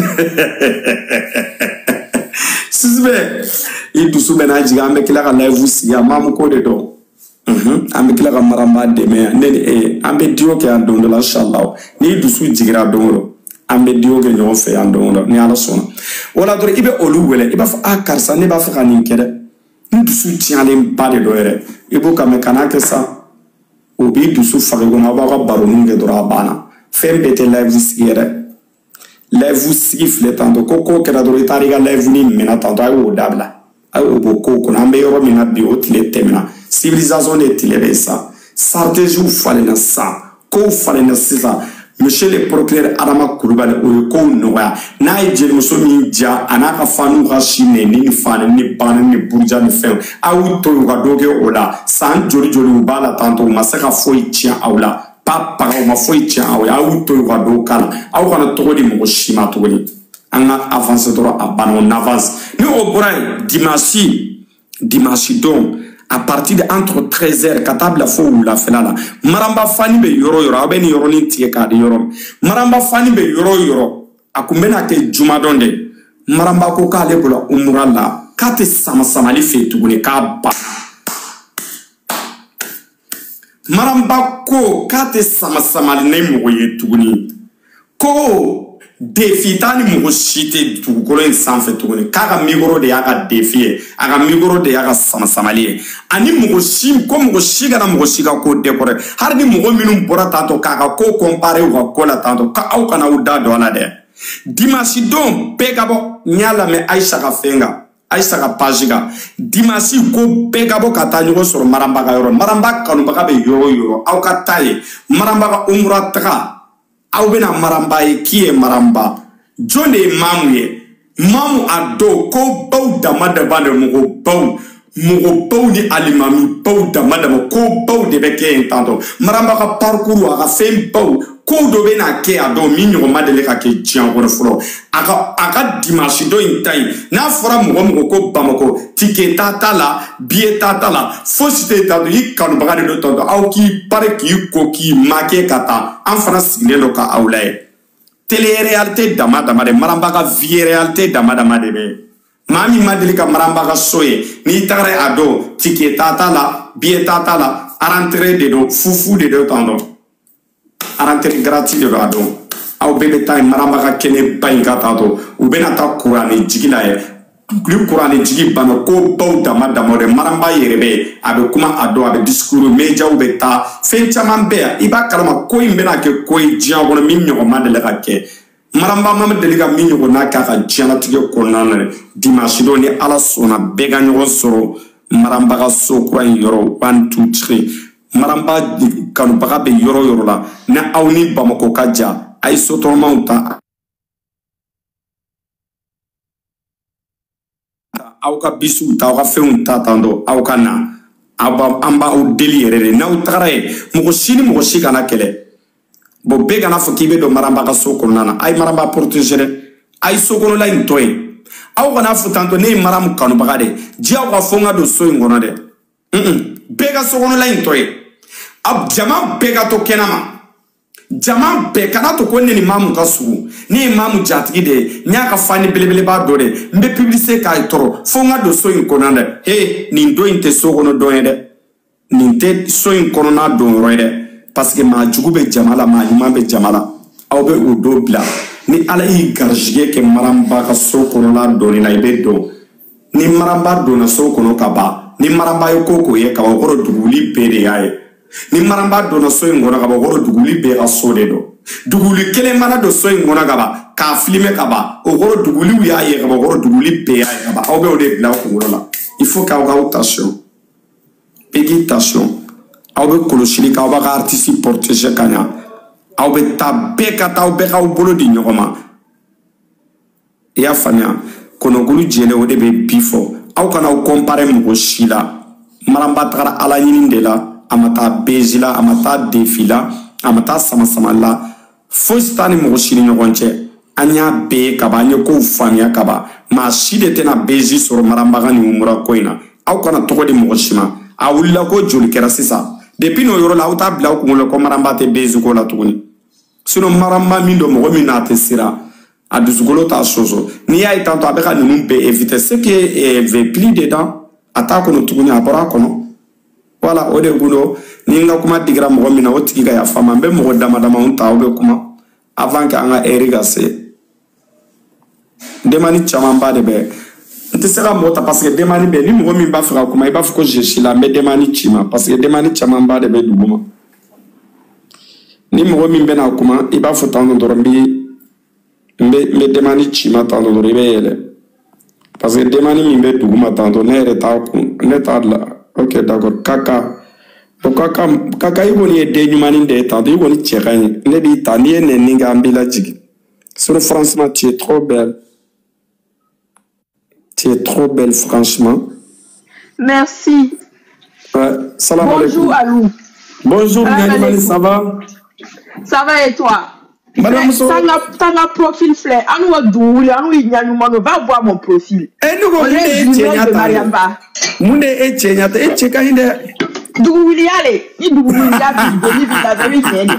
Suspect i dusu bɛ n'a jigin an bɛ tila ka live sigi a maa mun ko de dɔn an bɛ tila ka Maramba dɛmɛ ne ni e an bɛ duo kɛ yan don dɔ la inshallah n'i dusu jiginra don o don an bɛ duo kɛ ɲɔgɔn fɛ yan don o don ni Ala sɔnna. O la dɔrɔn i bɛ olu wele i b'a fɔ a karisa ne b'a fɛ ka nin kɛ dɛ n dusu tiɲɛlen ba de dɔ yɛrɛ i b'o ka mɛ kan'a kɛ sa o b'i dusu faga i kɔnɔ aw b'aw ka baroniw kɛ dɔrɔn a banna fɛn bɛɛ tɛ live sigi yɛrɛ. Live sigi filɛ tantôt ko ko kɛra dɔrɔn i taara i ka live ni minɛ tantôt a y'o dabila a y'o bɔ kow kɔnɔ an bɛ yɔrɔ min na bi o tile tɛmɛna civilisation de tile bɛ sa stratégie falenna sisan kow falenna sisan. Monsieur le procureur Adama Kulubali o ye kow nɔgɔya n'a ye jelimuso min ja a n'a ka faniw ka si nɛni ni fani ni banni ni buruja ni fɛnw aw y'u to yen u ka dɔ kɛ o la san joli joli u b'a la tantôt u ma se ka foyi tiɲɛ aw la pa paga u ma foyi tiɲɛ aw ye aw y'u to yen u ka dɔ k'a la aw kana tɔgɔ di mɔgɔ si ma tuguni an ka avance dɔrɔn a banna on avance. Ni o bɔra yen dimanche don à partir de entre 13h ka taa bila fo wulafɛla la Maramba fani bɛ yɔrɔ o yɔrɔ aw bɛ nin yɔrɔnin tigɛ k'a di yɔrɔ min Maramba fani bɛ yɔrɔ o yɔrɔ a kun bɛna kɛ jumadon de Maramba ko k'ale bɔra umura la k'a tɛ sama samali fɛ tuguni k'a ban. Maramba ko k'a tɛ sama samali ni mɔgɔ ye tuguni ko défi t'a ni mɔgɔ si tɛ dugukolo in sanfɛ tuguni k'a ka micro de y'a ka défi ye, a ka micro de y'a ka sama samali ye, ani mɔgɔ si ko mɔgɔ si kana mɔgɔ si ka ko décorer, hali ni mɔgɔ minnu bɔra tantɔ k'a ka ko comparer u ka ko la tantɔ k'aw kana aw da don a la dɛ. Dimanche don bɛɛ ka bɔ, n y'a lamɛn Ayisa ka fɛn kan, Ayisa ka page kan, dimanche ko bɛɛ ka bɔ ka taa ɲɔgɔn sɔrɔ Maramba ka yɔrɔ. Maramba kanubaga bɛ yɔrɔ o yɔrɔ, aw ka taa yen. Maramba ka umura taga, aw bɛna Maramba ye. K'i ye Maramba jɔn de ye Mamu ye? Mamu a dɔw ko baw dama dama de, mɔgɔ baw, mɔgɔ baw ni alimami baw dama dama, ko baw de bɛ kɛ yen tantɔ. Maramba ka parcours, a ka fɛn baw, kow dɔ bɛ na kɛ a dɔn min ɲɔgɔn ma deli ka kɛ diɲɛ kɔnɔ fɔlɔ. A ka dimanche dɔ in ta yen, n'a fɔra mɔgɔ mɔgɔ ko Bamakɔ ticket t'a ta la, billet t'a ta la, fosi tɛ tantɔ, i kanubaga de don tantɔ, aw k'i pari k'i ko k'i makɛ ka taa, an fana sigilen don ka aw lajɛ. Télé réalité dama dama de, Maramba ka vie réalité dama dama de bɛ yen. Maa min ma deli ka Maramba ka so ye, n'i tagara a dɔn ticket t'a ta la, billet t'a ta la, rentrée de don, fufu de don tantɔ, rentrée gratuit de don a dɔn. Aw bɛɛ bɛ taa yen Maramba ka kɛnɛ ba in ka tantɔ, u bɛna taa kuranɛ jigi la ye. Ni kuranɛ jigi banna, ko baw dama dama de, Maramba yɛrɛ bɛ yen, a bɛ kuma a dɔn, a bɛ discours, médiaw bɛ taa, fɛn caman bɛ yan. I b'a kalama ko in bɛna kɛ ko ye diɲɛ kɔnɔ min ɲɔgɔn ma deli ka kɛ. Maramba ma deli ka min ɲɔgɔnna k'a ka diɲɛlatigɛ kɔnɔna na dɛ. Dimanche don ni Ala sɔnna, bɛɛ ka ɲɔgɔn sɔrɔ Maramba ka so kura in yɔrɔ 1 2 3. Maramba kanubaga bɛ yɔrɔ o yɔrɔ la, ni aw ni Bamakɔ ka jan, a ye sotɔrɔmaw ta, aw ka bisiw ta, aw ka fɛnw ta tantɔ, aw ka na, an b'aw deli yɛrɛ de. N'aw tagara yen, mɔgɔ si ni mɔgɔ si kana kɛlɛ. Bon, bɛɛ kana fɔ k'i bɛ don Maramba ka so kɔnɔna na, a ye Maramba protéger dɛ, a ye so kɔnɔla in to yen. Aw kana fɔ tantɔ ne ye Maramu kanubaga de, diyaw ka fɔ n ka don so in kɔnɔ dɛ. Bɛɛ ka so kɔnɔla in to yen, jama bɛɛ ka to kɛnɛma, jama bɛɛ kana to ko ne ni Mamu ka sugu, ne ye Mamu jatigi de ye, n y'a ka fani belebeleba dɔ de, n bɛ publicité k'a tɔɔrɔ fo n ka don so in kɔnɔ dɛ. He, nin don in tɛ so kɔnɔ dɔn ye dɛ, nin tɛ so in kɔnɔna don yɔrɔ ye dɛ, parce que maa jugu bɛ jama la, maa ɲuman bɛ jama la. Aw bɛ o don bila. Ni Ala y'i garijɛgɛ kɛ Maramba ka so kɔnɔna dɔnni na, i bɛ dɔn. Ni Maramba donna so kɔnɔ ka ban, ni Maramba ye ko k'o ye ka ban, o kɔrɔ duguli bɛɛ de y'a ye. Ni Maramba donna so in kɔnɔ ka ban, o kɔrɔ duguli bɛɛ ka so de don. Duguli kelen mana don so in kɔnɔ ka ban, k'a filime ka ban, o kɔrɔ duguliw y'a ye ka ban, o kɔrɔ duguli bɛɛ y'a ye ka ban. Aw bɛ o de bila aw kunkolo la. Il faut k'aw k'aw tension, bɛɛ k'i tension. Aw bɛ kɔlɔsili kɛ, aw b'a ka artiste protéger ka ɲa. Aw bɛ taa, bɛɛ ka taa, aw bɛɛ k'aw bolo di ɲɔgɔn ma. I y'a faamuya? Kɔnɔkulu jɛlen o de bɛ bi fɔ. Aw kana aw comparer mɔgɔ si la. Maramba tagara Ala ɲini de la, a ma taa bezi la, a ma taa defi la, a ma taa sama sama la, fosi t'a ni mɔgɔ si ni ɲɔgɔn cɛ. An y'a bɛɛ ye kaban, an ye kow faamuya kaban. Maa si de tɛna bezi sɔrɔ Maramba ka nin umura ko in na. Aw kana tɔgɔ di mɔgɔ si ma. A wulila ko joli kɛra sisan. Depuis n'o yɔrɔ la, aw t'a bila aw kunkolo la ko Maramba tɛ bezi ko la tuguni. Sinon Maramba min don, mɔgɔ min n'a tɛ siran, a dusukolo t'a sɔsɔ. N'i y'a ye tantɔ a bɛ ka ninnu bɛɛ éviter, ce qui est veut plus dedans, a t'a kɔnɔ tuguni, a bɔra a kɔnɔ. Voilà, o de kun don. Ni n ka kuma digira mɔgɔ min na, o tigi ka yafa n ma. N bɛ mɔgɔ dama damaw ta, aw bɛ kuma avant que an ka heure ka se. Demande camanba de bɛ, n tɛ se ka mɔgɔ ta parce que demande bɛ. Ni mɔgɔ min b'a fɛ ka kuma, i b'a fɔ ko je suis là, n bɛ demande ci ma parce que demande camanba de bɛ dugu ma. Ni mɔgɔ min bɛna kuma, i b'a fɔ tantɔ dɔrɔn, n bɛ demande ci ma tantɔ dɔrɔn, i bɛ yɛlɛ parce que demande min bɛ dugu ma tantɔ, ne yɛrɛ t'a kun, ne t'a la. Ok, d'accord. Kaka, o kaka, kaka, i kɔni ye den ɲumannin de ye tantɔ, i kɔni cɛ ka ɲi, ne b'i ta, n'i ye nɛni kɛ, an b'i lajigin. Sinon franchement, tu es trop belle. Tu es trop belle, franchement. Merci. Ouais, salam Bonjour, alaikum. Alou. Bonjour, Salam Gnanimani, alaikum. ça va? Ça va et toi? Madame Mais Sow. Tanga profil fleur. Anou Dououli, Anou Ignanumano, va voir mon profil. Eh, nous, On mun de est e cɛ jumelles ɲa de ta de? Mariamba. Mun de e cɛ ɲa ta? E cɛ ka ɲi dɛ. Dououli, allez. Ni Dououli, joli bila, i bɛ ɲɛ de.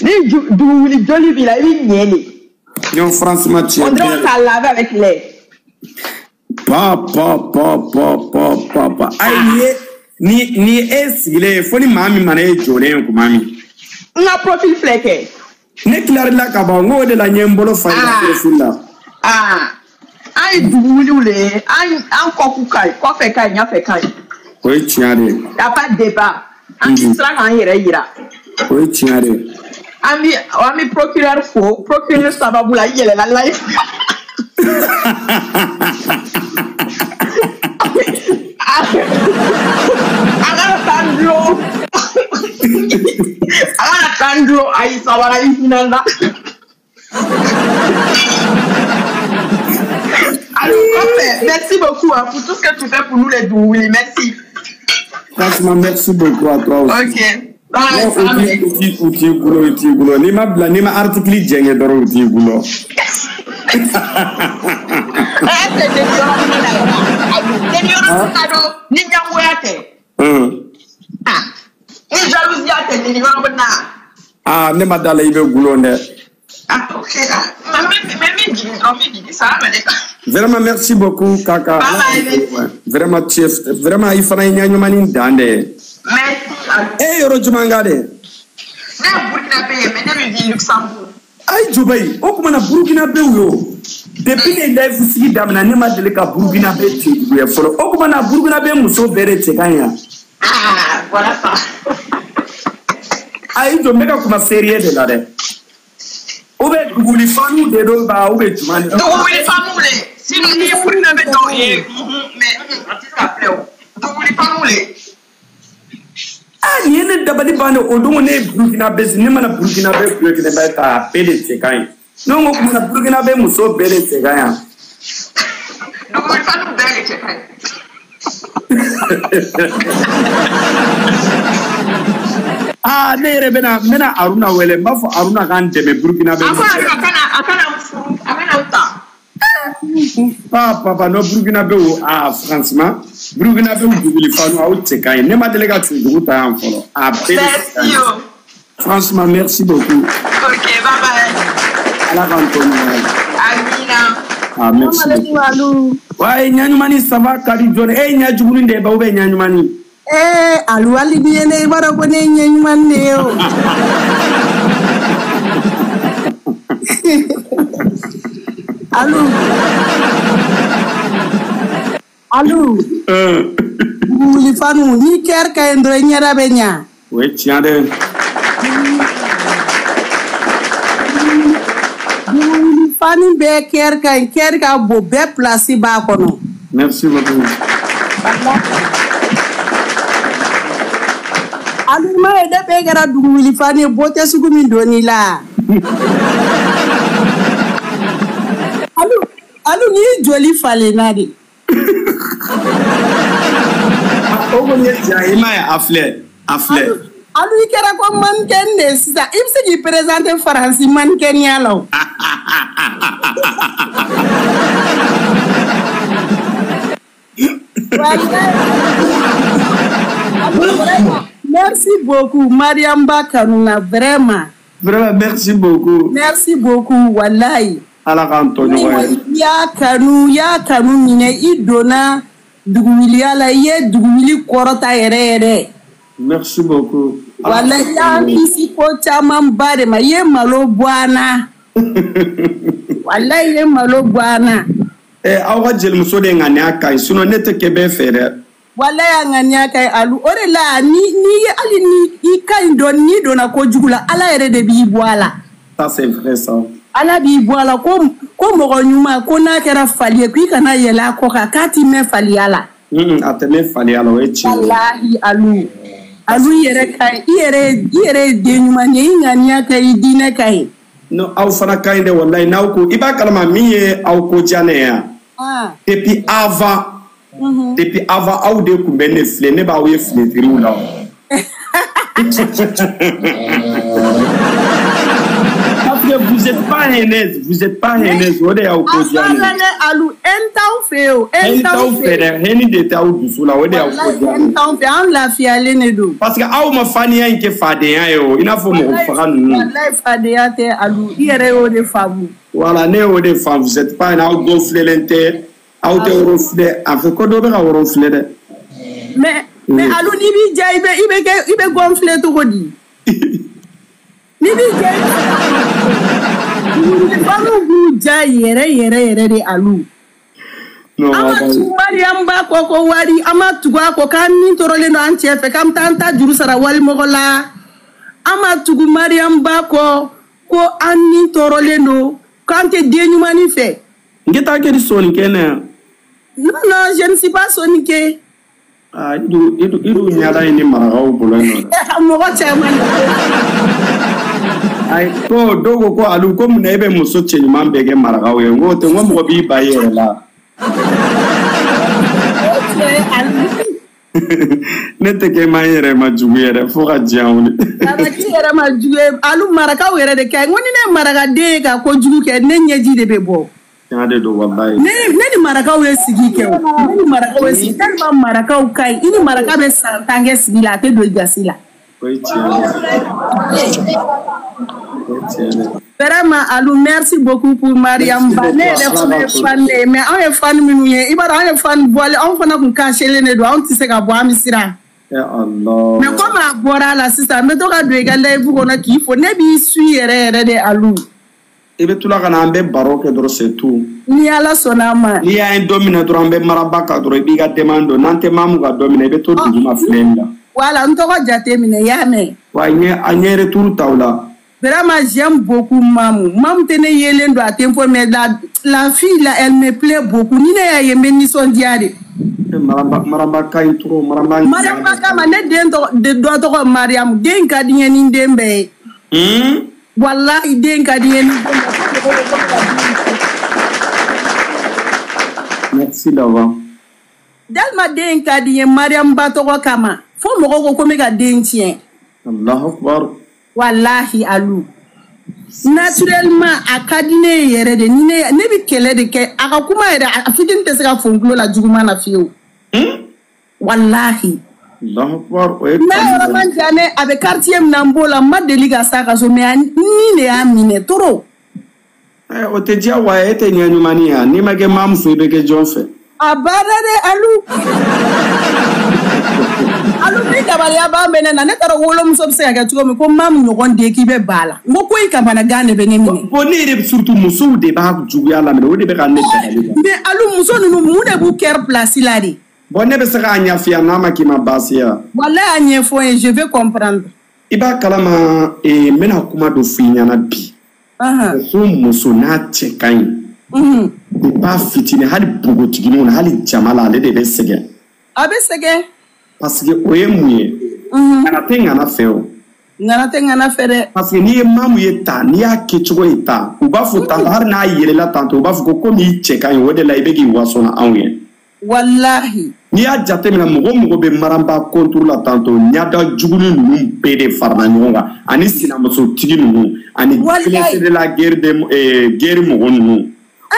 Ni Dououli, joli bila, i bɛ ɲɛ de. Non, franchement, tu es On dirait qu'on t'a lavé avec lait. Pa, pa, pa, pa, pa, pa, pa. Ayi, ni e sigilen fo ni maa min mana e jɔlen ye kuma min. N ka profil filɛ kɛ. Ne tilarila ka ban n k'o de la n ye n bolo fa i ka profil la. An ye dugu wuliw le ye, an kɔkun ka ɲi, kɔfɛ ka ɲi, ɲɛfɛ ka ɲi. O ye tiɲɛ de ye. Y a pas de débat. An bɛ siran k'an yɛrɛ yira. O ye tiɲɛ de ye. An bɛ procureur fo, procureur sababu la i yɛlɛla live. A kana taa n dulon. A kana taa n dulon, ayi sabara i hinɛ n na. Alors, merci beaucoup hein, pour tout ce que tu fais pour nous les Dougouli. Merci. Franchement, merci beaucoup à toi aussi. Ok. Bye. Ni ma bila, ni ma article jɛngɛ dɔrɔn u t'i bolo. Ni ɲangoya tɛ. Ni jalousie tɛ ni yɔrɔ bɛ na. Ah, ne ma da la i bɛ gulon dɛ. Ah, ok. Mais min jigin dɔrɔn, min jigin, ça va. Vraiment, merci beaucoup, Kaka. Bye bye. Vraiment, tu es, vraiment, il fana ɲa ɲumanni dan dɛ. Merci. E yɔrɔ jumɛn ka dɛ? Ne ye Burkinabé ye, mais ne bɛ vivre Luxembourg. Ayi Jobayi, o tuma na Burkinabé yo. Depuis ne live sigi daminɛ, ne ma deli ka Burkinabé cɛjuguya fɔlɔ. O tuma na Burkinabé muso bɛɛ de cɛ ka ɲi yan. Ah, voilà ça. Ayi jɔ, n bɛ ka kuma sérieux de la dɛ. Ou bɛ duguli faniw de don ba, ou bɛ jumɛn de don? Duguli faniw le. Sinon ni ye Burkinabé dɔw ye, mais a tɛ se ka filɛ o. Duguli faniw le. Ah, nin ye ne dabali ban de, o don ne ye Burkinabé, ne mana Burkinabé Burkinabé ta, a bɛɛ de cɛ ka ɲi. Ne ko kuma na Burkinabé muso bɛɛ de cɛ ka ɲi yan. Duguli faniw bɛɛ de cɛ ka ɲi. Ah, ne yɛrɛ bɛna n bɛna Aruna wele, n b'a fɔ Aruna k'an dɛmɛ Burkinabé. A ko a kana n furu, a kana n ta. Ah, papa, non, Burkinabé, ah, franchement, Burkinabé duguli faniw aw cɛ ka ɲi. Ne ma deli ka cɛjugu ta yan fɔlɔ. A bɛɛ de cɛ ka ɲi. Franchement, merci beaucoup. Ok, bye bye. Ala k'an to ɲɔgɔn ye. Amina. Ah, merci beaucoup. Ouais, ɲaɲumani, ça va, ka di jɔn? E ye ɲɛjuguni de ye ba ou bien ɲaɲumani? Eh, alu hali ni ye ne i b'a dɔn ko ne ye ɲɛɲuman de ye o. Alu. Alu. Wuli fanu, ni kɛr ka ɲi dɔrɔn i ɲɛda bɛ ɲa. O ye tiɲɛ dɛ. Wuli fanu bɛɛ kɛr ka ɲi, kɛr ka bon, bɛɛ place b'a kɔnɔ. Merci beaucoup. Alu ma ye ne bɛɛ kɛra dugu wuli fani ye, beauté sugu min donn'i la. Alu, alu n'i joli falenna de. O kɔni ye tiɲɛ ye, i m'a ye a filɛ, a filɛ. Alu i kɛra ko mannequin de ye sisan, i bɛ se k'i présenter Faransi mannequin la o. Merci beaucoup, Mariam Ba Kanouna, vraiment. Vraiment, merci beaucoup. Merci beaucoup, wallahi. Ala k'an to ɲɔgɔn ye. I y'a kanu, i y'a kanu minɛ, i donna duguwuliya la, i ye duguwuli kɔrɔta yɛrɛ yɛrɛ. Merci beaucoup. Wallahi, i y'an kisi ko camanba de ma, i ye malo bɔ an na. Wallahi, i ye malo bɔ an na. Eh, aw ka jelimuso de ŋaniya ka ɲi, sinon ne tɛ kɛ bɛɛ fɛ dɛ. Wallahi, a ŋaniya ka ɲi, Alu. O de la, ni hali ni i ka ɲi dɔɔni, n'i donna kojugu la, Ala yɛrɛ de b'i bɔ a la. Ça, c'est vrai, ça. Ala b'i bɔ a la ko mɔgɔ ɲuman, ko n'a kɛra fali ye, k'i kana yɛlɛ a kɔ kan, k'a t'i mɛn faliya la. A tɛ mɛn faliya la, o ye tiɲɛ ye. Walahi, Alu. Alu yɛrɛ ka ɲi, i yɛrɛ ye den ɲuman ye, i ŋaniya ka ɲi, i diinɛ ka ɲi. Non, aw fana ka ɲi dɛ, walahi, n'aw ko, i b'a kalama min ye aw ko diya ne ye yan. Depuis avant. Depuis avant, aw de tun bɛ ne filɛ, ne b'aw ye filetiriw la. Parce que que vous êtes pas haineuse, vous êtes pas haineuse, o de y'aw ko diya ne ye. A ne Alu, en t'aw fɛ o, en t'aw fɛ dɛ, hɛni de t'aw dusu la, o de y'aw ko diya ne ye. En t'aw fɛ, an lafiyalen de don. Parce que aw ma faniya in kɛ fadenya ye o, i n'a fɔ mɔgɔ faga ninnu. Walayi fadenya tɛ Alu, i yɛrɛ y'o de faamu. Voilà, ne y'o de faamu, vous êtes pas aw gonflelen tɛ, aw tɛ woro filɛ, a fɛ ko dɔ bɛ ka woro filɛ dɛ. Mais Alu n'i b'i ja i bɛ kɛ i bɛ gonfler cogo di? Ni b'i ja fanu b'u ja yɛrɛ yɛrɛ yɛrɛ de Alu. Non, an ma tugu Mariam ba kɔ ko wari, an ma tugu a kɔ k'an ni tɔɔrɔlen don an cɛ fɛ k'an bɛ taa an ta juru sara walimɔgɔ la. An ma tugu Mariam ba kɔ ko an ni tɔɔrɔlen don k'an tɛ den ɲumanni fɛ. N tɛ taa kɛ ni sonikɛ ne yan. Non, non, je ne suis pas soninké. Ah, i dun ɲada ye ni marakaw bolo yen nɔ dɛ. Mɔgɔ caman. Ayi, ko dɔw ko Alu ko munna e bɛ muso cɛɲuman bɛɛ kɛ marakaw ye? N ko tɛ, n ko mɔgɔ b'i ba i yɛrɛ la. Ne tɛ kɛ ma n yɛrɛ ma jugu yɛrɛ fo ka diɲɛ wuli. Maraki yɛrɛ ma jugu ye, Alu marakaw yɛrɛ de ka ɲi. N ko ni ne ye marakaden ye ka kojugu kɛ, ne ɲɛji de bɛ bɔ. Tiɲɛ de don walayi. Ne ni marakaw ye sigi kɛ o. Ne ni marakaw ye sigi tellement marakaw ka ɲi. I ni maraka bɛ san 10 kɛ sigi la, a tɛ don i gasi la. O ye tiɲɛ ye. O ye tiɲɛ ye. Vraiment Alu, merci beaucoup pour Mariam Ba. Ne yɛrɛ fana ye fan de ye, mais anw ye fan minnu ye, i b'a dɔn anw ye fan bɔlen, anw fana kun cachelen de don, anw tɛ se ka bɔ, an bɛ siran. Eh Allah. Mais comme a bɔra a la sisan, n bɛ to ka don i ka live kɔnɔ k'i fo, ne b'i suit yɛrɛ yɛrɛ de Alu. I bɛ tila ka na an bɛ baro kɛ dɔrɔn, c'est tout. Ni Ala sɔnna a ma. N'i y'a ye don min na dɔrɔn an bɛ maraba kan dɔrɔn, i b'i ka demande dɔn, n'an tɛ Mamu ka don min na, i bɛ to duguma filɛli la. Voilà, n tɔgɔ jate minɛ, i y'a mɛn. Wa a ɲɛ retour t'aw la. Vraiment, j'aime beaucoup Mamou. Mamou tɛ ne yelen don a tɛ n fɔ, mais la fille là, elle me plaît beaucoup. Ni ne y'a ye, n bɛ nisɔndiya de. Maramba ka ɲi trop, Maramba. Mariam kama, ne den tɔgɔ dɔ tɔgɔ Mariam, den ka di n ye ni n den bɛɛ ye. Wallahi den ka di n ye ni den bɛɛ ye. Merci d'avoir. Dalma den ka di n ye Mariam ba tɔgɔ kama. Fo mɔgɔw ko ne ka den tiɲɛ. Allahu akbar. Wallahi Alu. Naturellement a ka di ne yɛrɛ de, ni ne bɛ kɛlɛ de kɛ, a ka kuma yɛrɛ a fitinin tɛ se ka fo n tulo la juguman na fiyewu. Wallahi. Allahu akbar. O ye n'a yɔrɔ man jan ne, a bɛ quartier min na n b'o la, n ma deli ka s'a ka so, mais ni de y'a minɛ trop. O tɛ diya wa, e tɛ ɲɛ ɲumanni ye, n'i ma kɛ maa muso i bɛ kɛ jɔn fɛ. A banna dɛ Alu. Alu ni dabaliya b'an bɛ ne na, ne taara wolomuso bɛ se ka kɛ cogo min ko Mamu ɲɔgɔn den k'i bɛ ba la, n ko ko in kamanagan de bɛ ne minɛ. Bon ne yɛrɛ surtout musow de b'a juguya la minɛ, o de bɛ ka ne dabali ban. Mais Alu muso ninnu mun de b'u kɛra place la de? Bon ne bɛ se k'a ɲɛf'i ye n'a ma k'i ma baasi ye. Walayi a ɲɛfɔ n ye, je vais comprendre. I b'a kalama, n bɛna kuma dɔ f'i ɲɛna bi. Ko muso n'a cɛ ka ɲi. I b'a fitinin hali npogotigininw na hali jama la ale de bɛ sɛgɛn. A bɛ sɛgɛn. Parce que o ye mun ye? Ŋana tɛ ŋana fɛ o. Ŋana tɛ ŋana fɛ dɛ. Parce que n'i ye Mamu ye tan, n'i y'a kɛcogo ye tan, u b'a fɔ tantɔ hali n'a yɛlɛla tantɔ, u b'a fɔ ko komi i cɛ ka ɲi o de la i bɛ k'i waso na anw ye. Walahi. N'i y'a jateminɛ mɔgɔ mɔgɔ bɛ Maramba contre la tantɔ, ɲada juguni ninnu bɛɛ de farala ɲɔgɔn kan, ani sinamusotigi ninnu, ani de la guerre de guerre mɔgɔ ninnu.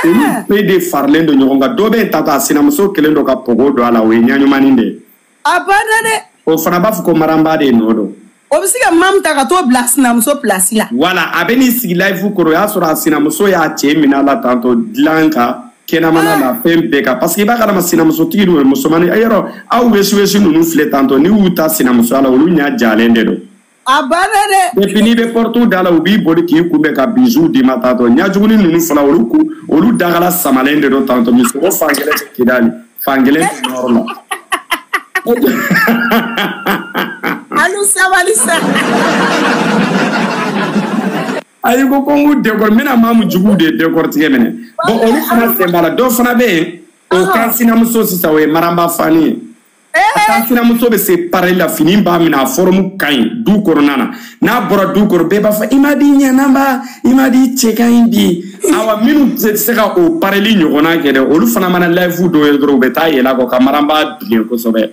Olu bɛɛ de faralen don ɲɔgɔn kan. Dɔ bɛ yen tantɔ a sinamuso kelen don ka pogo don a la, o ye ɲaɲumanni de ye. A banna dɛ. O fana b'a fɔ ko Maramba de nɔ don. O bɛ se ka Mamu ta ka t'o bila sinamuso place la. Voilà, a bɛ n'i sigi live kɔrɔ, o y'a sɔrɔ a sinamuso y'a cɛ minɛ a la tantɔ dilan kan, kɛnɛmana la, fɛn bɛɛ kan. Parce que i b'a kalama sinamusotigi dun ye musomannin, yɔrɔ aw wesi ninnu filɛ tantɔ, n'i y'u ta sinamusoya la, olu ɲɛ jalen de don. A banna dɛ. Depuis n'i bɛ porte da la, u b'i boli k'i kunbɛn ka bijoux d'i ma tantɔ. Ɲajuguni ninnu fana, olu dagala samalen de don tantɔ. Misiko fan kelen tɛ Kidali, fan kelen tɛ Nord la. Alu sabali sa. Ayi ko n k'u décor, n bɛna Mamu juguw de décortiquer minɛ. Bon olu fana sen b'a la, dɔw fana bɛ yen, o kan sinamuso sisan o ye Maramba fani ye. A kan sinamuso bɛ se parili la, fini b'a minɛ, a forme ka ɲi du kɔnɔna na. N'a bɔra du kɔnɔ, bɛɛ b'a fɔ i ma di ɲɛnaba, i ma di cɛ ka ɲi bi. Awa minnu tɛ se ka o parili ɲɔgɔnna kɛ dɛ, olu fana mana live dɔw ye dɔrɔn, u bɛ taa yɛlɛ a kɔ ka Maramba bilen kosɛbɛ.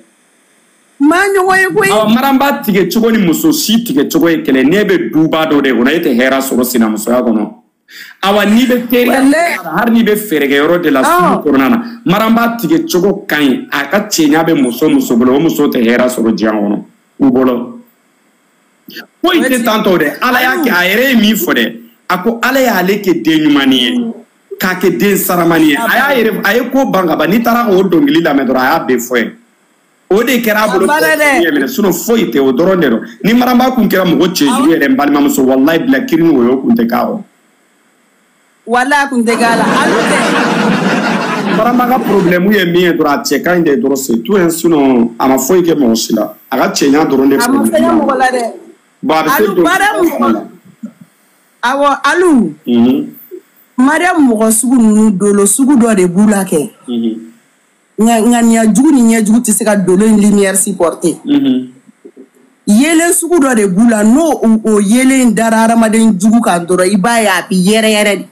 Maa ɲɔgɔn ye koyi. Awɔ, Maramba tigɛ cogo ni muso si tigɛ cogo ye kelen. N'e bɛ duba dɔ de kɔnɔ, e tɛ hɛrɛ sɔrɔ sinamusoya kɔnɔ. Awa, n'i bɛ teriya, hali n'i bɛ feerekɛyɔrɔ de la sugu kɔnɔna na, Maramba tigɛ cogo ka ɲi. A ka cɛɲa bɛ muso bolo, o muso tɛ hɛrɛ sɔrɔ diɲɛ kɔnɔ u bolo. Foyi tɛ tan tɔ dɛ. Ala y'a kɛ, a yɛrɛ ye min fɔ dɛ, a ko Ala y'ale kɛ den ɲumanni ye, k'a kɛ den saramani ye. A y'a yɛrɛ, a ye ko ban ka ban. N'i taara k'o dɔnkili lamɛn dɔrɔn, a y'a bɛɛ fɔ ye. O de kɛra a bolo minɛ, sinon foyi tɛ, o dɔrɔn de don. Ni Maramba kun kɛra mɔgɔ cɛjugu yɛrɛ, n balimamuso, walayi bila kirin o y'o kun tɛ k'a kɔ. Wala kun tɛ k'a la. Alu tɛ. Maramba ka problème ye min ye dɔrɔn, a cɛ ka ɲi de dɔrɔn, c'est tout hein, sinon a ma foyi kɛ mɔgɔ si la. A ka cɛɲa dɔrɔn de. A ma fɛn kɛ mɔgɔ la dɛ. Bon, a bɛ se Alu baara mɔgɔ. Awɔ, Alu. Mariam mɔgɔ sugu ninnu, dolo sugu dɔ de b'u la kɛ. Ŋaniya jugu ni ɲɛjugu tɛ se ka dolo in lumière supporter. Yelen sugu dɔ de b'u la, n'o o yelen dara hadamaden jugu kan dɔrɔn, i b'a ye a bɛ yɛrɛ yɛrɛ de.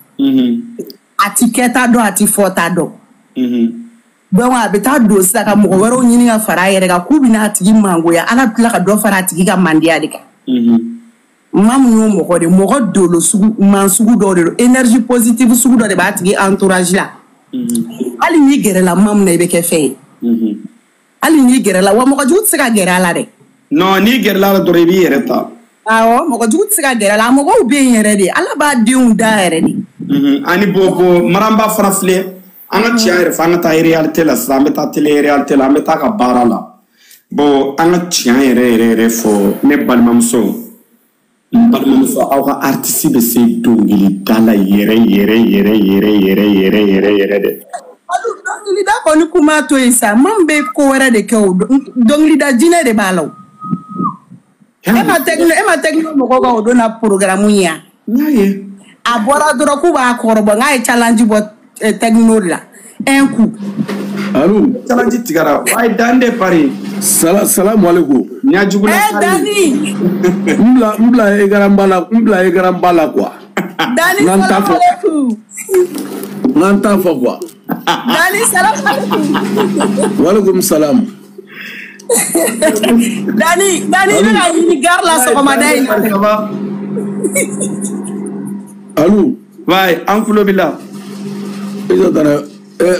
A ti kɛta dɔn, a ti fɔta dɔn. Donc a bɛ taa don sisan ka mɔgɔ wɛrɛw ɲini ka fara a yɛrɛ kan k'u bɛna a tigi mangoya. Ala bɛ tila ka dɔ fara a tigi ka mandiya de kan. Maa mun y'o mɔgɔ de, mɔgɔ dolo sugu man sugu dɔw de don, énergie positive sugu dɔ de b'a tigi entourage la. Hali n'i gɛrɛla maa mun na, i bɛ kɛ fɛn ye. Hali n'i gɛrɛla, wa mɔgɔ jugu tɛ se ka gɛrɛ a la dɛ. Non, n'i gɛrɛla a la dɔrɔn, i b'i yɛrɛ ta. Awɔ, mɔgɔ jugu tɛ se ka gɛrɛ a la. A mɔgɔw bɛ yen yɛrɛ de, Ala b'a denw da yɛrɛ de. Ani bo Maramba fana filɛ, an ka tiɲɛ yɛrɛ fɔ, an ka taa réalité la sisan, an bɛ taa télé réalité la, an bɛ taa ka baara la. Bon, an ka tiɲɛ yɛrɛ yɛrɛ yɛrɛ fɔ, ne balimamuso. N balimamuso, aw ka artiste bɛ se dɔnkilida la yɛrɛ yɛrɛ yɛrɛ yɛrɛ yɛrɛ yɛrɛ yɛrɛ yɛrɛ dɛ. Alu, dɔnkilida kɔni kun b'a to yen sa, maa min bɛ ko wɛrɛ de kɛ o, dɔnkilida jinɛ de b'a la o. E ma tɛgɛ mɔgɔw ka o don na programme ye yan. N y'a ye. A bɔra dɔrɔn k'u b'a kɔrɔbɔ, n'a ye challenge bɔ techno de la, un coup. Allo. Challenge tigɛra, a ye Dan de pari. Salamu alaikum. Ɲajugu la. Eh Dani. N bila égaran la, n bila égaran ba la quoi. Dani, salamu alaikum. N'an t'a fɔ quoi. Dani, salamu alaikum. Walaikum salam. Dani, Dani, i bɛ ka ɲini gare la sɔgɔmada in na. Allo. Wayi, an tulo b'i la. E jɔ tana,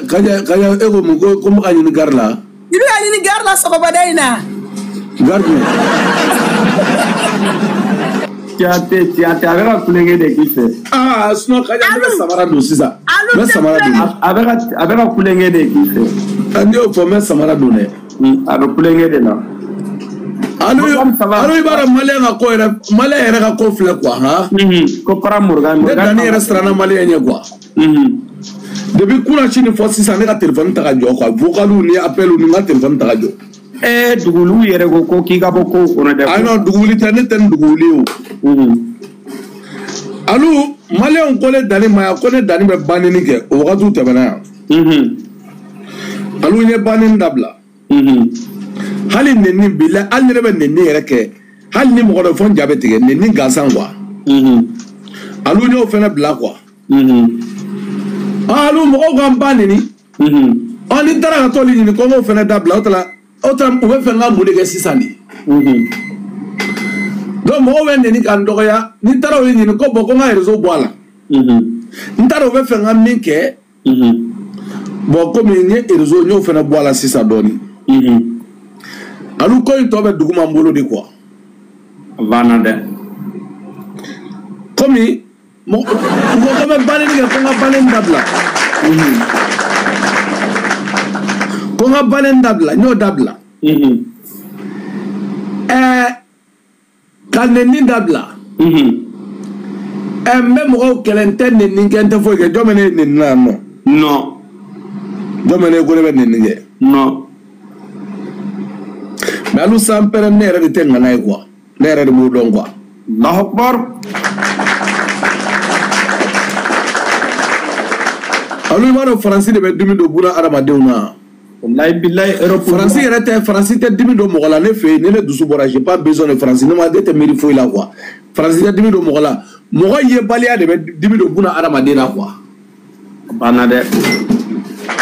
Kaja, e ko mun ko n bɛ ka ɲini gare la? I bɛ ka ɲini gare la sɔgɔmada in na. Gare jumɛn? Tiɲɛ tɛ, a bɛ ka kulonkɛ de k'i fɛ. Ah, sinon Kaja, ne bɛ samara don sisan. N bɛ samara don. A bɛ ka kulonkɛ de k'i fɛ. Ne y'o fɔ, n bɛ samara don dɛ. A bɛ kulonkɛ de la. Alu, i b'a dɔn Maliyɛn ka ko yɛrɛ, Maliyɛn yɛrɛ ka ko filɛ quoi han. Ko para Morgan. Ne Dani yɛrɛ siranna Maliyɛn ɲɛ quoi. Depuis kunna sini fɔ sisan, ne ka téléphone ta ka jɔ quoi, vocaliw ni appeliw ni n ka téléphone ta ka jɔ. Duguwuli yɛrɛ ko k'i ka bɔ kow kɔnɔ dɛ. Ayi non, duguwuli tɛ, ne tɛ ni duguwuli ye o. Alu, Maliyɛnw ko ne Dani ma yan, ko ne Dani bɛ banni kɛ, o wagatiw tɛmɛna yan. Alu, n ye banni dabila. Hali nɛni bila, hali ni ne bɛ nɛni yɛrɛ kɛ, hali ni mɔgɔ dɔ fɔ n ja bɛ tigɛ, nɛni gansan quoi. Alu, n y'o fɛnɛ bila quoi. Alu, mɔgɔw ka n ba nɛni. Ɔ, ni n taara ka t'olu ɲini ko n k'o fɛnɛ dabila, o taara u bɛ fɛ n ka mun de kɛ sisan de? Donc mɔgɔw bɛ nɛni ka n dɔgɔya, ni n taara olu ɲini ko bon, ko n ka réseau bɔ a la. N taara u bɛ fɛ n ka min kɛ. Bon, komi n ye réseau, n y'o fɛnɛ bɔ a la sisan dɔɔni. Alu, ko in tɔ bɛ duguma n bolo de quoi. A banna dɛ. Komi mɔgɔ ko n bɛ banni kɛ, ko n ka banni dabila. Ko n ka banni dabila, n y'o dabila. Ka nɛni dabila. N bɛ mɔgɔw kɛlɛ, n tɛ nɛni kɛ, n tɛ foyi kɛ, jɔn bɛ ne nɛni na yan nɔ? Non. Jɔn bɛ ne ko ne bɛ nɛni kɛ? Non. Mais alu san pɛrɛn, ne yɛrɛ de tɛ ŋana ye quoi. Ne yɛrɛ de b'o dɔn quoi. Allahu akbar. Alu, i b'a dɔn Faransi de bɛ dimi don buna hadamadenw na. Wallahi billahi, Europe. Faransi yɛrɛ tɛ, Faransi tɛ dimi don mɔgɔ la ne fɛ yen. Ni ne dusu bɔra, j'ai pas besoin de Faransi, ne ma ne tɛ miiri foyi la quoi. Faransi tɛ dimi don mɔgɔ la. Mɔgɔ yebaliya de bɛ dimi don buna hadamaden na quoi. A banna dɛ.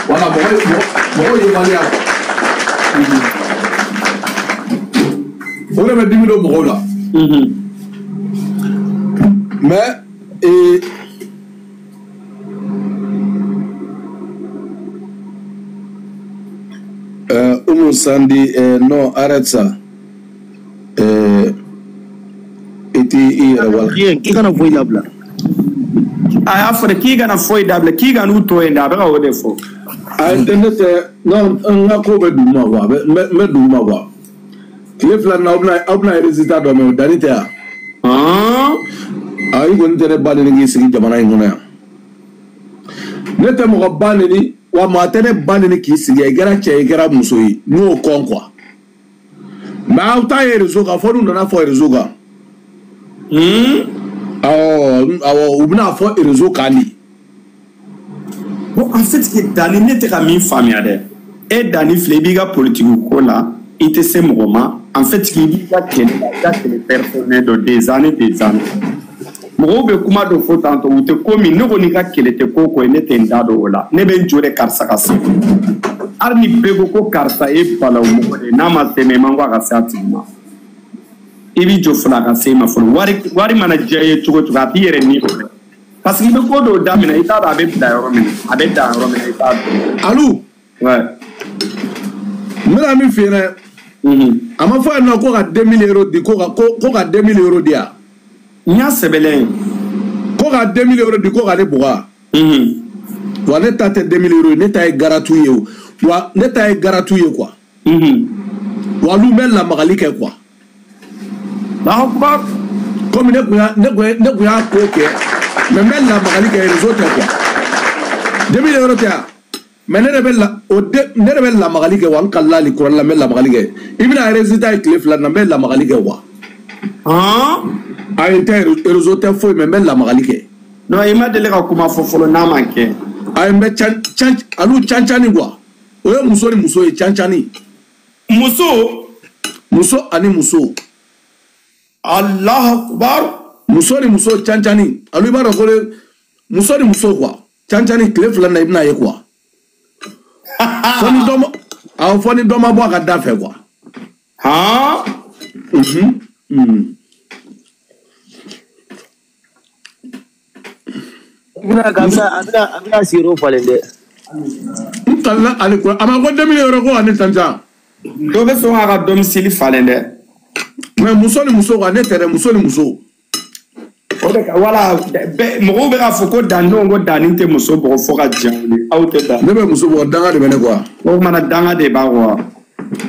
Voilà, mɔgɔ yebaliya quoi. O de bɛ dimi don mɔgɔw la. Mais Oumou Sandi, non, arrête ça. Qui kana foyi dabila? A y'a fɔ de k'i kana foyi dabila, k'i ka n'u to yen dɛ, a bɛ ka o de fɔ. Ayi, ne tɛ, non, n ka ko bɛ duguma quoi, n bɛ duguma quoi. Tile fila nin na, aw bɛna résultat dɔ mɛn, o danni tɛ yan. Ayi, kɔni tɛ ne ba neni k'i sigi jamana in kɔnɔ yan. Ne tɛ mɔgɔ ba neni, wa maa tɛ ne ba neni k'i sigi yan, i kɛra cɛ ye, i kɛra muso ye, n y'o kɔn quoi. Mais aw ta ye réseau kan, fo n'u nana fɔ réseau kan. Awɔ, u bɛna fɔ réseau kan de. Bon, en fait, Dani, ne tɛ ka min faamuya dɛ. E Dani filɛ, i b'i ka politique ko la, i tɛ se mɔgɔ ma. En fait, i b'i ka kɛlɛ la, i ka kɛlɛ personnel dɔ des années des années. Mɔgɔw bɛ kuma dɔ fɔ tantôt, u tɛ ko min, ne kɔni ka kɛlɛ tɛ ko o ko ye, ne tɛ n da don o la. Ne bɛ n jɔ de karisa ka se. Hali ni bɛɛ ko ko karisa ye balawu mɔgɔ de ye, n'a ma se mɛ, i man ko a ka se a tigi ma. I b'i jɔ fɔlɔ a ka se i ma fɔlɔ. Wari mana diya i ye cogo o cogo, a t'i yɛrɛ ni o. Parce que i bɛ ko dɔw daminɛ, i t'a dɔn a bɛ bila yɔrɔ min na, a bɛ dan yɔrɔ min na, i t'a dɔn. Alu. Ouais. N bɛna min f'i ɲɛna. A ma fɔ yan nɔ ko ka 2000 euros di, ko ka 2000 euros di yan. N y'a sɛbɛnlen ye. Ko ka 2000 euros di, ko ka ne bugɔ. Wa ne ta tɛ 2000 euros ye, ne ta ye gratuit ye o. Wa ne ta ye gratuit ye quoi. Wa olu bɛ lamagali kɛ quoi. Comme ne kun y'a ko kɛ, mais n bɛ lamagali kɛ réseau tɛ quoi. 2000 euros tɛ yan. Mais ne de bɛ lamagali kɛ wa n kalila hali kuranɛ la, n bɛ lamagali kɛ. I bɛna résultat ye tile fila na, n bɛ lamagali kɛ quoi. Ayi, n tɛ réseau tɛ foyi, mais n bɛ lamagali kɛ. Non, i ma deli ka kuma fɔ fɔlɔ n'a ma kɛ. Ayi, n bɛ can alu cancani quoi. O ye muso ni muso ye, cancani. Muso. Muso ani muso. Allahu Akbar. Muso ni muso cancani. Alu i b'a dɔn ko muso ni muso quoi. Cancani tile fila na i bɛna ye quoi. Fɔ ni dɔ ma bɔ a ka da fɛ quoi. Han. A bɛna siro falen dɛ. N kalila ale ko a ma ko 2000 euros ko ani cancan. Dɔ bɛ sɔn k'a ka domicile falen dɛ. Mais muso ni muso quoi, ne tɛ dɛ, muso ni muso. O de ka wala mɔgɔw bɛ k'a fɔ ko Dani ko Dani tɛ muso bugɔ fo ka diɲɛ wuli, aw tɛ da. Ne bɛ muso bugɔ, danga de bɛ ne quoi. O kumana danga de b'a kɔ.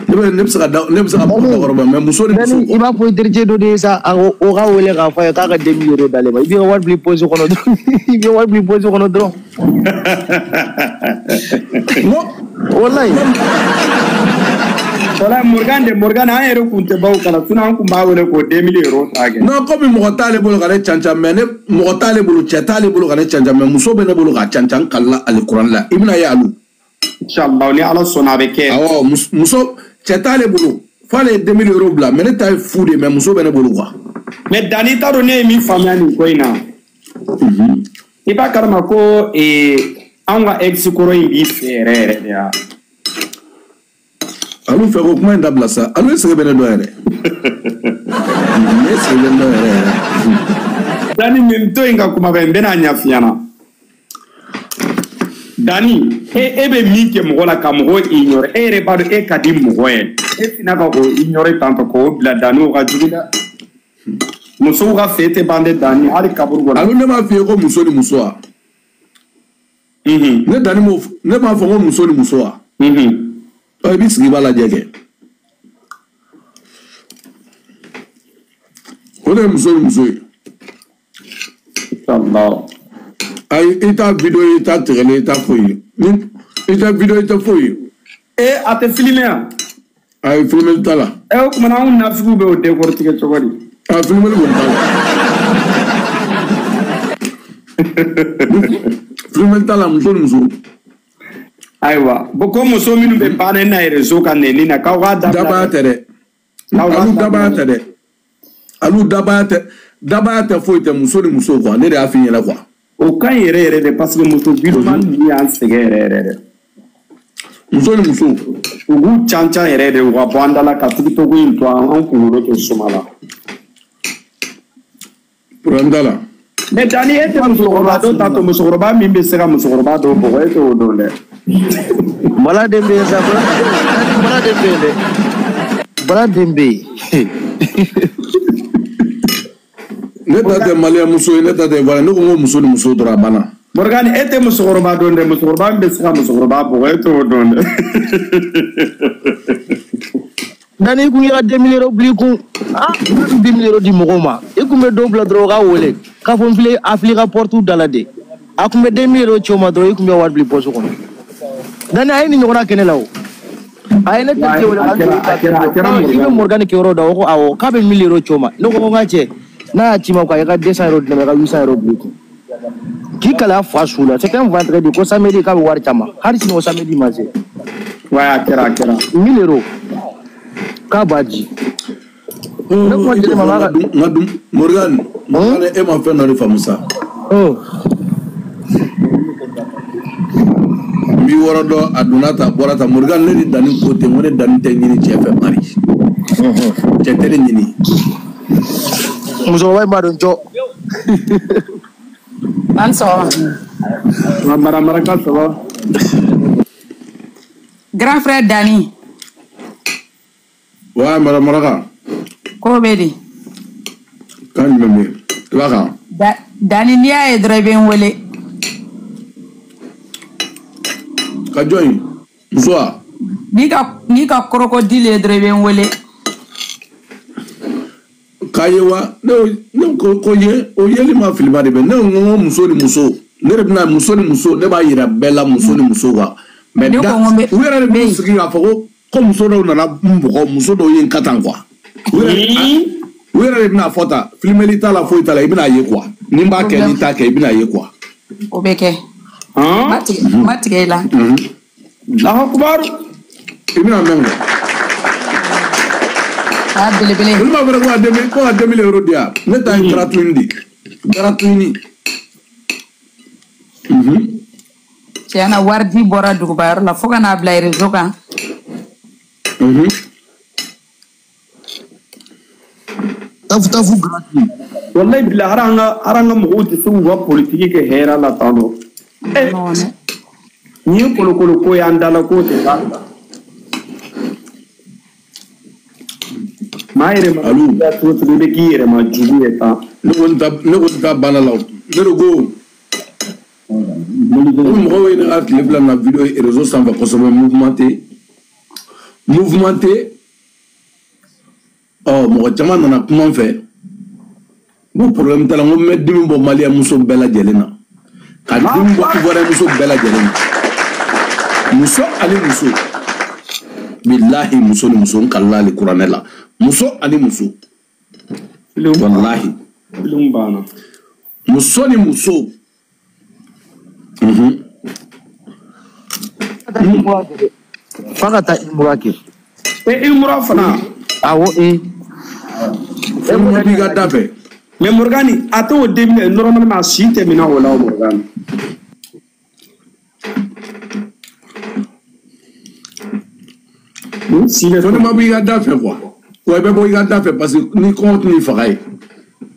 Ne bɛ se ka mɔgɔ dakɔrɔba, mais muso ni muso. I b'a fɔ i terikɛ dɔ de ye sa, o ka wele k'a fɔ a ye k'a ka 2000 euros d'ale ma, i b'i ka wari bila i poche kɔnɔ dɔrɔn. I b'i ka wari bila i poche kɔnɔ dɔrɔn. Walayi. Wala Morgan an yɛrɛ kun tɛ baw kala, sinon an kun b'a wele k'o 2000 euros ta kɛ. Non, komi mɔgɔ t'ale bolo ka ne cancan, mais ne mɔgɔ t'ale bolo, cɛ t'ale bolo ka ne cancan, mais muso bɛ ne bolo ka cancan, n kalila ale kuranɛ la, i bɛna ye alu. Inchallah, ni Ala sɔnna a bɛ kɛ. Awɔ, muso cɛ t'ale bolo, f'ale ye 2000 euros bila, mais ne ta ye fu de, mais muso bɛ ne bolo quoi. Mais Dani, t'a dɔn ne ye min faamuya nin ko in na. I b'a kalama ko anw ka ex kɔrɔ in b'i fɛ yɛrɛ yɛrɛ de ya. Alu fɛ ko kuma in dabila sa, alu sɛgɛn bɛ ne dɔn yɛrɛ. Ne sɛgɛn bɛ ne dɔn yɛrɛ yɛrɛ. Dani, nin to in ka kuma bɛ n bɛna ɲɛf'i ɲɛna. Dani, e bɛ min kɛ mɔgɔ la ka mɔgɔ ignorer, e yɛrɛ b'a dɔn e ka di mɔgɔ ye. E sinna ka o ignorer tantɔ k'o bila Dani, o ka jugu dɛ. Musow ka fɛ tɛ ban dɛ Dani, hali kaburu kɔnɔ. Alu ne m'a f'i ye ko muso ni muso wa? Ne Dani m'o, ne m'a fɔ ko muso ni muso wa? I b'i sigi i b'a lajɛ kɛ. O de ye muso ni muso ye. Ayi, i t'a vidéo ye, i t'a tigɛlen, i t'a foyi ye. I t'a vidéo, i t'a foyi ye. A tɛ filmer yan? Ayi, filmer t'a la. O tuma na anw nafigiw bɛ o décortiquer cogo di? A filmer kɔni t'a la. Filmer t'a la, muso ni muso. Ayiwa, bon ko muso minnu bɛ baara na réseau kan nɛni na, k'aw k'a dabila. Dabaya tɛ dɛ. Alu dabaya tɛ dɛ. Alu dabaya tɛ, dabaya tɛ foyi tɛ, muso ni muso quoi, ne de y'a f'i ɲɛna quoi. O ka ɲi yɛrɛ yɛrɛ de, parce que muso vidéoman ninnu y'an sɛgɛn yɛrɛ yɛrɛ de. Muso ni muso. U k'u can can yɛrɛ de u ka bɔ an da la ka TikTok in to an kunkolo tɛ suma la. Problème t'a la. Mais Dani e tɛ musokɔrɔba dɔ ta to musokɔrɔba min bɛ se ka musokɔrɔba dɔw bugɔ e t'o dɔn dɛ. Bala den bɛ yen sa, bala den bɛ yen dɛ. Bala den bɛ yen. Ne ta tɛ maliyɛn muso ye, ne ta tɛ ivoirien, ne ko n ko muso ni muso dɔrɔn a banna. Morgane e tɛ musokɔrɔba dɔn dɛ, musokɔrɔba min bɛ se ka musokɔrɔba bugɔ e t'o dɔn dɛ. Dani i kun y'i ka 2000 euros bila i kun. Ah, 2000 euros di mɔgɔw ma. I kun bɛ dɔw bila dɔrɔn u k'a wele k'a fɔ n filɛ a filɛ i ka porte da la de. A kun bɛ 2000 euros ci o ma dɔrɔn i kun bɛ wari bila i poche kɔnɔ. Dani a ye nin ɲɔgɔnna kɛ ne la o. A ye ne terikɛ wele k'a i bɛ Morgane kɛ yɔrɔ da o ko awɔ k'a bɛ 1000 euros ci o ma. Ne ko n ka cɛ n'a y'a ci ma ko a ye ka 200 euros di ne ma i ka 800 euros bila i kun. K'i kala fa su la c'était un vendredi ko samedi k'a bɛ wari caman hali sini o samedi ma se. Ouais, a kɛra a kɛra. 1000 euros k'a b'a di. Ne kuma di ne ma nka dun Morgane Morgane e ma fɛn dɔ de faamu sa. N b'i wɔrɔ dɔn a donna tan a bɔra tan Morgane ne ni Dani ko ten ko ne Dani tɛ ɲini cɛ fɛ Mari. Cɛ tɛ ne ɲini. Musokɔrɔba in b'a dɔn jɔ. An sɔgɔma. Maramaraka ça va. Grand frère Dani. Ouais, Maramaraka. Ko bɛ di? Kan jumɛn bɛ yen? I b'a kan. Dani n'i y'a ye dɔrɔn i bɛ n wele. Ka jɔn ye? Muso wa? N'i ka crocodile ye dɔrɔn i bɛ n wele. K'a ye wa? Ne ko ye o yeli ma filiba de bɛ ne ko muso ni muso ne de bɛna muso ni muso ne b'a yira bɛɛ la muso ni muso quoi. Mais da u yɛrɛ de b'u sigi k'a fɔ ko muso dɔw nana n bugɔ muso dɔw ye n ka tan quoi. U yɛrɛ de bɛna fɔ tan filimeli t'a la foyi t'a la i bɛna ye quoi ni n b'a kɛ ni n t'a kɛ i bɛna ye quoi. O bɛ kɛ. Ma tigɛ i la. Allahu akbar. I bɛna mɛn quoi. Ah, belebele. Olu b'a fɔ ko ka 2000 euros di yan ne ta ye gratuit de gratuit. Tiɲɛ na wari di bɔra duguba yɔrɔ la fo ka n'a bila réseau kan. Tafu tafu gratuit. Wallahi bila hali an ka mɔgɔw tɛ se k'u ka politique kɛ hɛrɛ la tan dɔ. Nin ye kolokolo ko y'an da la k'o tɛ taa. Maa yɛrɛ ma cogo cogo i bɛ k'i yɛrɛ ma jugu ye tan. Ne kɔni ta banna la o ne de ko mɔgɔw ye ne ka tile fila na vidéo réseau sanfɛ kosɛbɛ mouvementé ɔ mɔgɔ caman nana kuma n fɛ n ko problème t'a la n ko n bɛ dimi bɔ maliyɛn muso bɛɛ lajɛlen na ka dimi bɔ ivoirien muso bɛɛ lajɛlen na muso ani muso bilahi muso ni muso n kalila hali kuranɛ la muso ani muso wallahi muso ni muso. Fa ka taa imura kɛ. Imura fana. Awɔ e. Imura b'i ka da fɛ. Mais Morgane a t'o denminɛ normalement a si tɛmɛna o la o Morgane. Fo ne ma b'i ka da fɛ quoi. Wa i bɛ bɔ i ka da fɛ parce que ni kɔngɔ tɛn'i faga ye.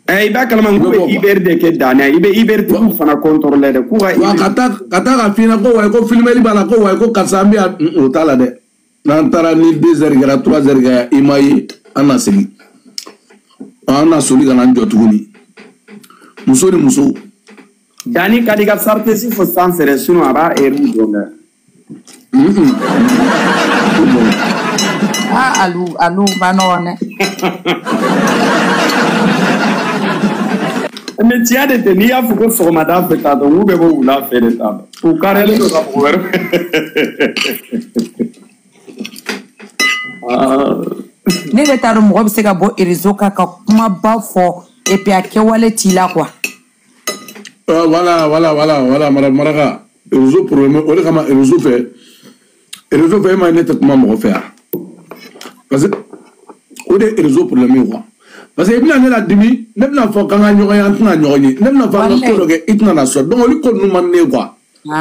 I b'a kalama n ko bɛ Uber de kɛ danna i bɛ Uber tigiw fana contrôler dɛ k'u ka. Wa ka taa ka f'i ɲɛna ko wayi ko filimeli b'a la ko wayi ko karisa an bɛ yan o t'a la dɛ n'an taara ni 2 heures kɛra 3 heures kɛra i ma ye an na segin an na soli ka na an jɔ tuguni muso ni muso. Dani ka di ka sartesi fo sanfɛ dɛ sinon a b'a heure dɔn dɛ. Ah alu ma nɔgɔn dɛ. Mais tiɲɛ de tɛ n'i y'a fɔ ko sɔgɔmada fɛ t'a dɔn k'u bɛ bɔ wula fɛ de t'a dɔn u kariyalen don ka mɔgɔ wɛrɛ. Ne yɛrɛ t'a dɔn mɔgɔ bɛ se ka bɔ réseau kan ka kumaba fɔ et puis a kɛwale t'i la quoi. Voilà voilà voilà voilà madame Maraka réseau problème o de kama réseau fɛ e ma ye ne tɛ kuma mɔgɔ fɛ yan parce que o de ye réseau problème ye quoi. Parce que i bɛna ne la dimi ne bɛna fɔ k'an ka ɲɔgɔn ye an tɛna ɲɔgɔn ye ne bɛna fɔ an ka ko dɔ kɛ i tɛna na sɔn donc olu ko ninnu man di ne ye quoi.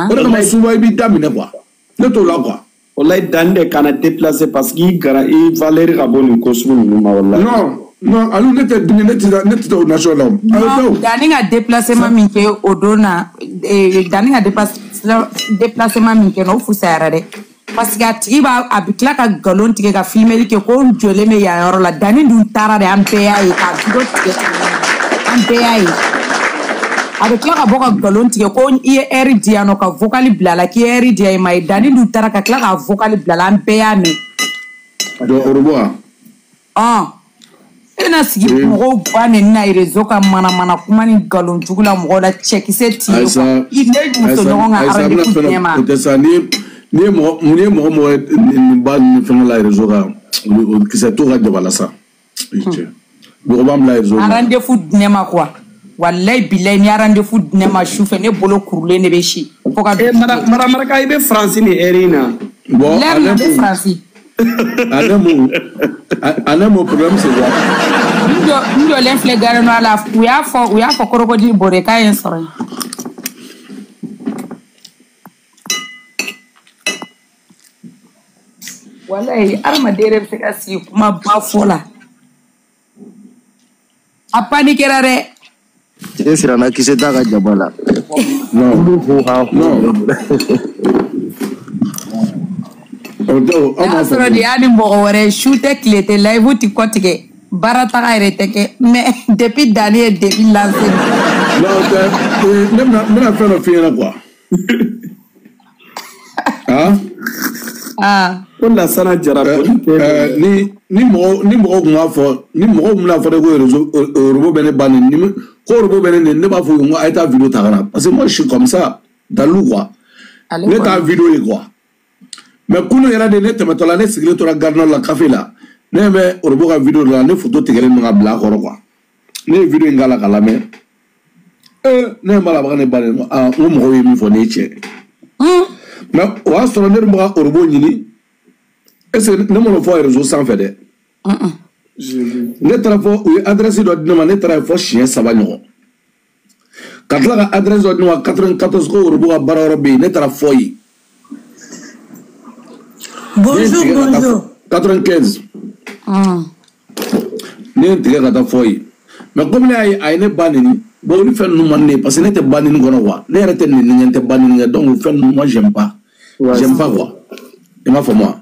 O de kama souvent i b'i da minɛ quoi ne t'o la quoi. Wallahi Dan de kana déplacer parce que i gara i valeur ka bɔ nin ko sugu ninnu ma wallahi. Non non, alu ne tɛ ne tɛ o nation la. Non, Dani ka déplacement min kɛ o don na, Dani ka déplacement min kɛ n'o fusayara dɛ. Parce que a tigi b'a a bɛ tila ka nkalon tigɛ ka filmeli kɛ ko n jɔlen bɛ yan yɔrɔ la. Dani dun taara de, an bɛɛ y'a ye k'a vidéo tigɛ, an bɛɛ y'a ye. A bɛ tila ka bɔ ka nkalon tigɛ ko i ye heure di yan nɔ ka vocal bila a la k'i ye heure di yan i ma ye. Dani dun taara ka tila ka vocal bila a la, an bɛɛ y'a mɛn. Donc orobo wa. Ɔn. E bɛna sigi mɔgɔw ba neni na réseau kan manamana kuma ni nkalon jugu la mɔgɔw la, cɛkisɛ t'i ye quoi. I ne muso ɲɔgɔn ka rendez-vous di ne ma. O tɛ sa, ni ye mɔgɔ ye nin ba ni fɛngɛ la réseau kan, o kisɛ t'o ka jaba la sa. Mɔgɔ b'an bila réseau kan. Rendez-vous di ne ma quoi. Wallahi bilahi ni rendez-vous di ne ma su fɛ, ne bolo kurulen de bɛ si. Fo ka Eh Mara i bɛ France ni heure in na. Bon, l'heure na bɛ France. Ale mon problème c'est quoi? N jɔlen filɛ gare nɔ la, u y'a fɔ crocodile bɔrɛ k'a ye n sɔrɔ yen. Walayi hadamaden yɛrɛ bɛ se ka sigi kuma ba fɔ la. A panikɛra dɛ. Cɛ siranna kisɛ t'a ka jaba la. Non. Non. Y'a sɔrɔ de y'a ni mɔgɔ wɛrɛ su tɛ tile tɛ live ti kɔ tigɛ baara taga yɛrɛ tɛ kɛ, mais depuis Dani ye defi lancé. Non, ne bɛna fɛn dɔ f'i ɲɛna quoi. Ah? Ah. Ko Lasana Jara ni mɔgɔw tun b'a fɔ, ni mɔgɔw bɛna fɔ ne ko réseau robot bɛ ne ba nin, ko robot bɛ ne nin, ne b'a fɔ ko a ye taa vidéo ta ka na parce que moi je suis comme ça dalu quoi. Ne t'a vidéo ye quoi. Mais kunu yɛrɛ de ne tɛmɛtɔ la, ne sigilen tora gare la café la, ne bɛ robot ka vidéo la, ne photo tigɛlen don ka bila a kɔrɔ quoi. Ne ye vidéo in k'a la ka lamɛn. Ne b'a la a bɛ ka ne ba nin, ah n ko mɔgɔw ye min fɔ ne ye tiɲɛ. Mais o y'a sɔrɔ ne dun bɛ ka robot ɲini. Est-ce que ne m'o fɔ réseau sanfɛ dɛ? Ne taara fɔ u ye adresse dɔ di ne ma, ne taara yen fɔ siɲɛ 3 ɲɔgɔn. Ka tila ka adresse dɔ di ne ma 94 ko robot ka baara yɔrɔ bɛ yen, ne taara fɔ yen. Bonjour, bonjour. 95. Ne ye n tigɛ ka taa fɔ yen. Mais comme ne y'a ye a ye ne ba neni, bon olu fɛn ninnu man di ne ye parce que ne tɛ ba neni kɔnɔ quoi. Ne yɛrɛ tɛ neni kɛ, n tɛ ba neni kɛ, donc o fɛn ninnu moi j'aime pas. J'aime pas quoi. I m'a faamu wa?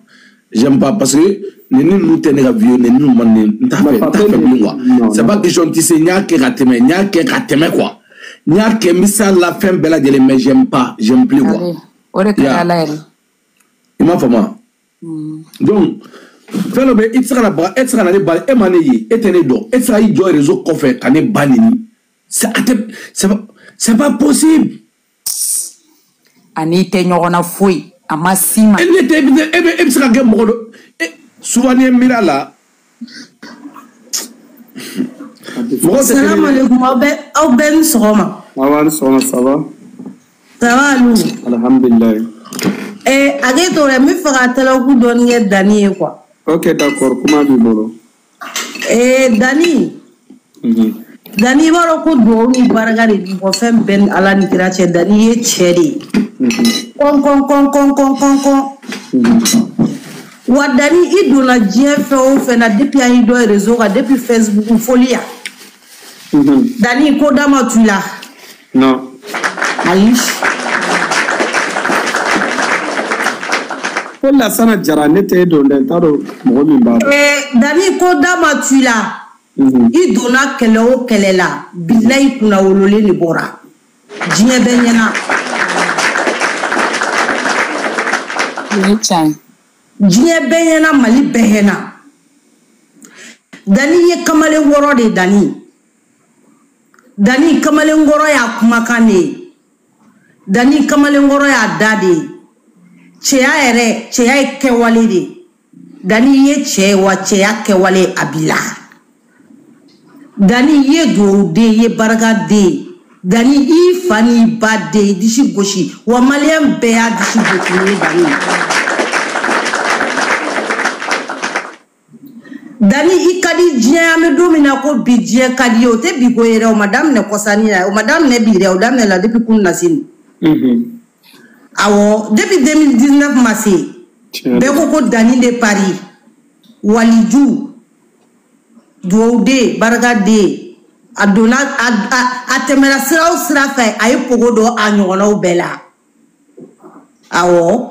J'aime pas parce que neni ninnu tɛ ne ka vie ye, neni ninnu man di ne ye, n t'a fɛ bilen quoi. C'est pas question tu sais, n y'a kɛ ka tɛmɛ, n y'a kɛ ka tɛmɛ quoi. N y'a kɛ n bɛ s'a la fɛn bɛɛ lajɛlen, mais j'aime pas, j'aime plus quoi. O de ka di Ala yɛrɛ. I m'a faamu wa? Donc fɛn dɔ bɛ yen, i tɛ se ka na baga, e tɛ se ka na ne ba, e ma ne ye, e tɛ ne dɔn, e tɛ se ka i jɔ réseau kɔfɛ ka ne ba neni. C'est pas possible. Ani tɛ ɲɔgɔn na foyi, a ma s'i ma. E ne tɛ, e bɛ se ka kɛ mɔgɔ dɔ, souvent n'i ye miiri a la. Mɔgɔ tɛ kelen ye. Salam alaikum, aw bɛɛ ni sɔgɔma. Awa ni sɔgɔma, ça va? Ça va Alou? Alhamdulilayi. A k'e to dɛ, n bɛ fɛ ka talaku dɔɔni kɛ Dani ye quoi. Ok d'accord, kuma b'i bolo. Dani. Dani i b'a dɔn ko duwawu ni barika de b'i kɔ fɛn bɛɛ ni Ala ni kira cɛ. Dani i ye cɛ de ye. Kɔn kɔn kɔn kɔn kɔn kɔn kɔn. Wa Dani i donna diɲɛ fɛn o fɛn na depuis an y'i dɔn réseau kan, depuis Facebook foli yan. Dani ko da ma tu i la. Non. Ayi. Ko Lasana Jara ne tɛ e dɔn dɛ, n t'a dɔn mɔgɔ min b'a dɔn. Dani ko da ma tu i la. I donna kɛlɛ o kɛlɛ la, bilayi kunna wololen de bɔra. Diɲɛ bɛɛ ɲɛna. Diɲɛ bɛɛ ɲɛna, Mali bɛɛ ɲɛna. Dani ye kamalen wɔɔrɔ de Dani. Dani kamalen wɔɔrɔ y'a kumakan de ye. Dani kamalen wɔɔrɔ y'a da de ye. Cɛya yɛrɛ, cɛya ye kɛwale de ye. Dani ye cɛ ye wa cɛya kɛwale a b'i la. Dani i ye duwawuden, i ye barikaden ye. Dani i fa n'i ba den, i disi gosi wa maliyɛn bɛɛ y'a disi gosi ni Dani ye. Dani i ka di diɲɛ, an bɛ don min na ko bi diɲɛ ka di ye, o tɛ bi ko ye dɛ, o ma daminɛ kɔsani na, o ma daminɛ bi dɛ, o daminɛ la depuis kunun na sini. Awɔ, depuis 2019 ma se. Bɛɛ ko ko Dani de Paris waliju duwawuden barikaden a donna a tɛmɛna sira o sira fɛ a ye pogo don a ɲɔgɔnnaw bɛɛ la awɔ.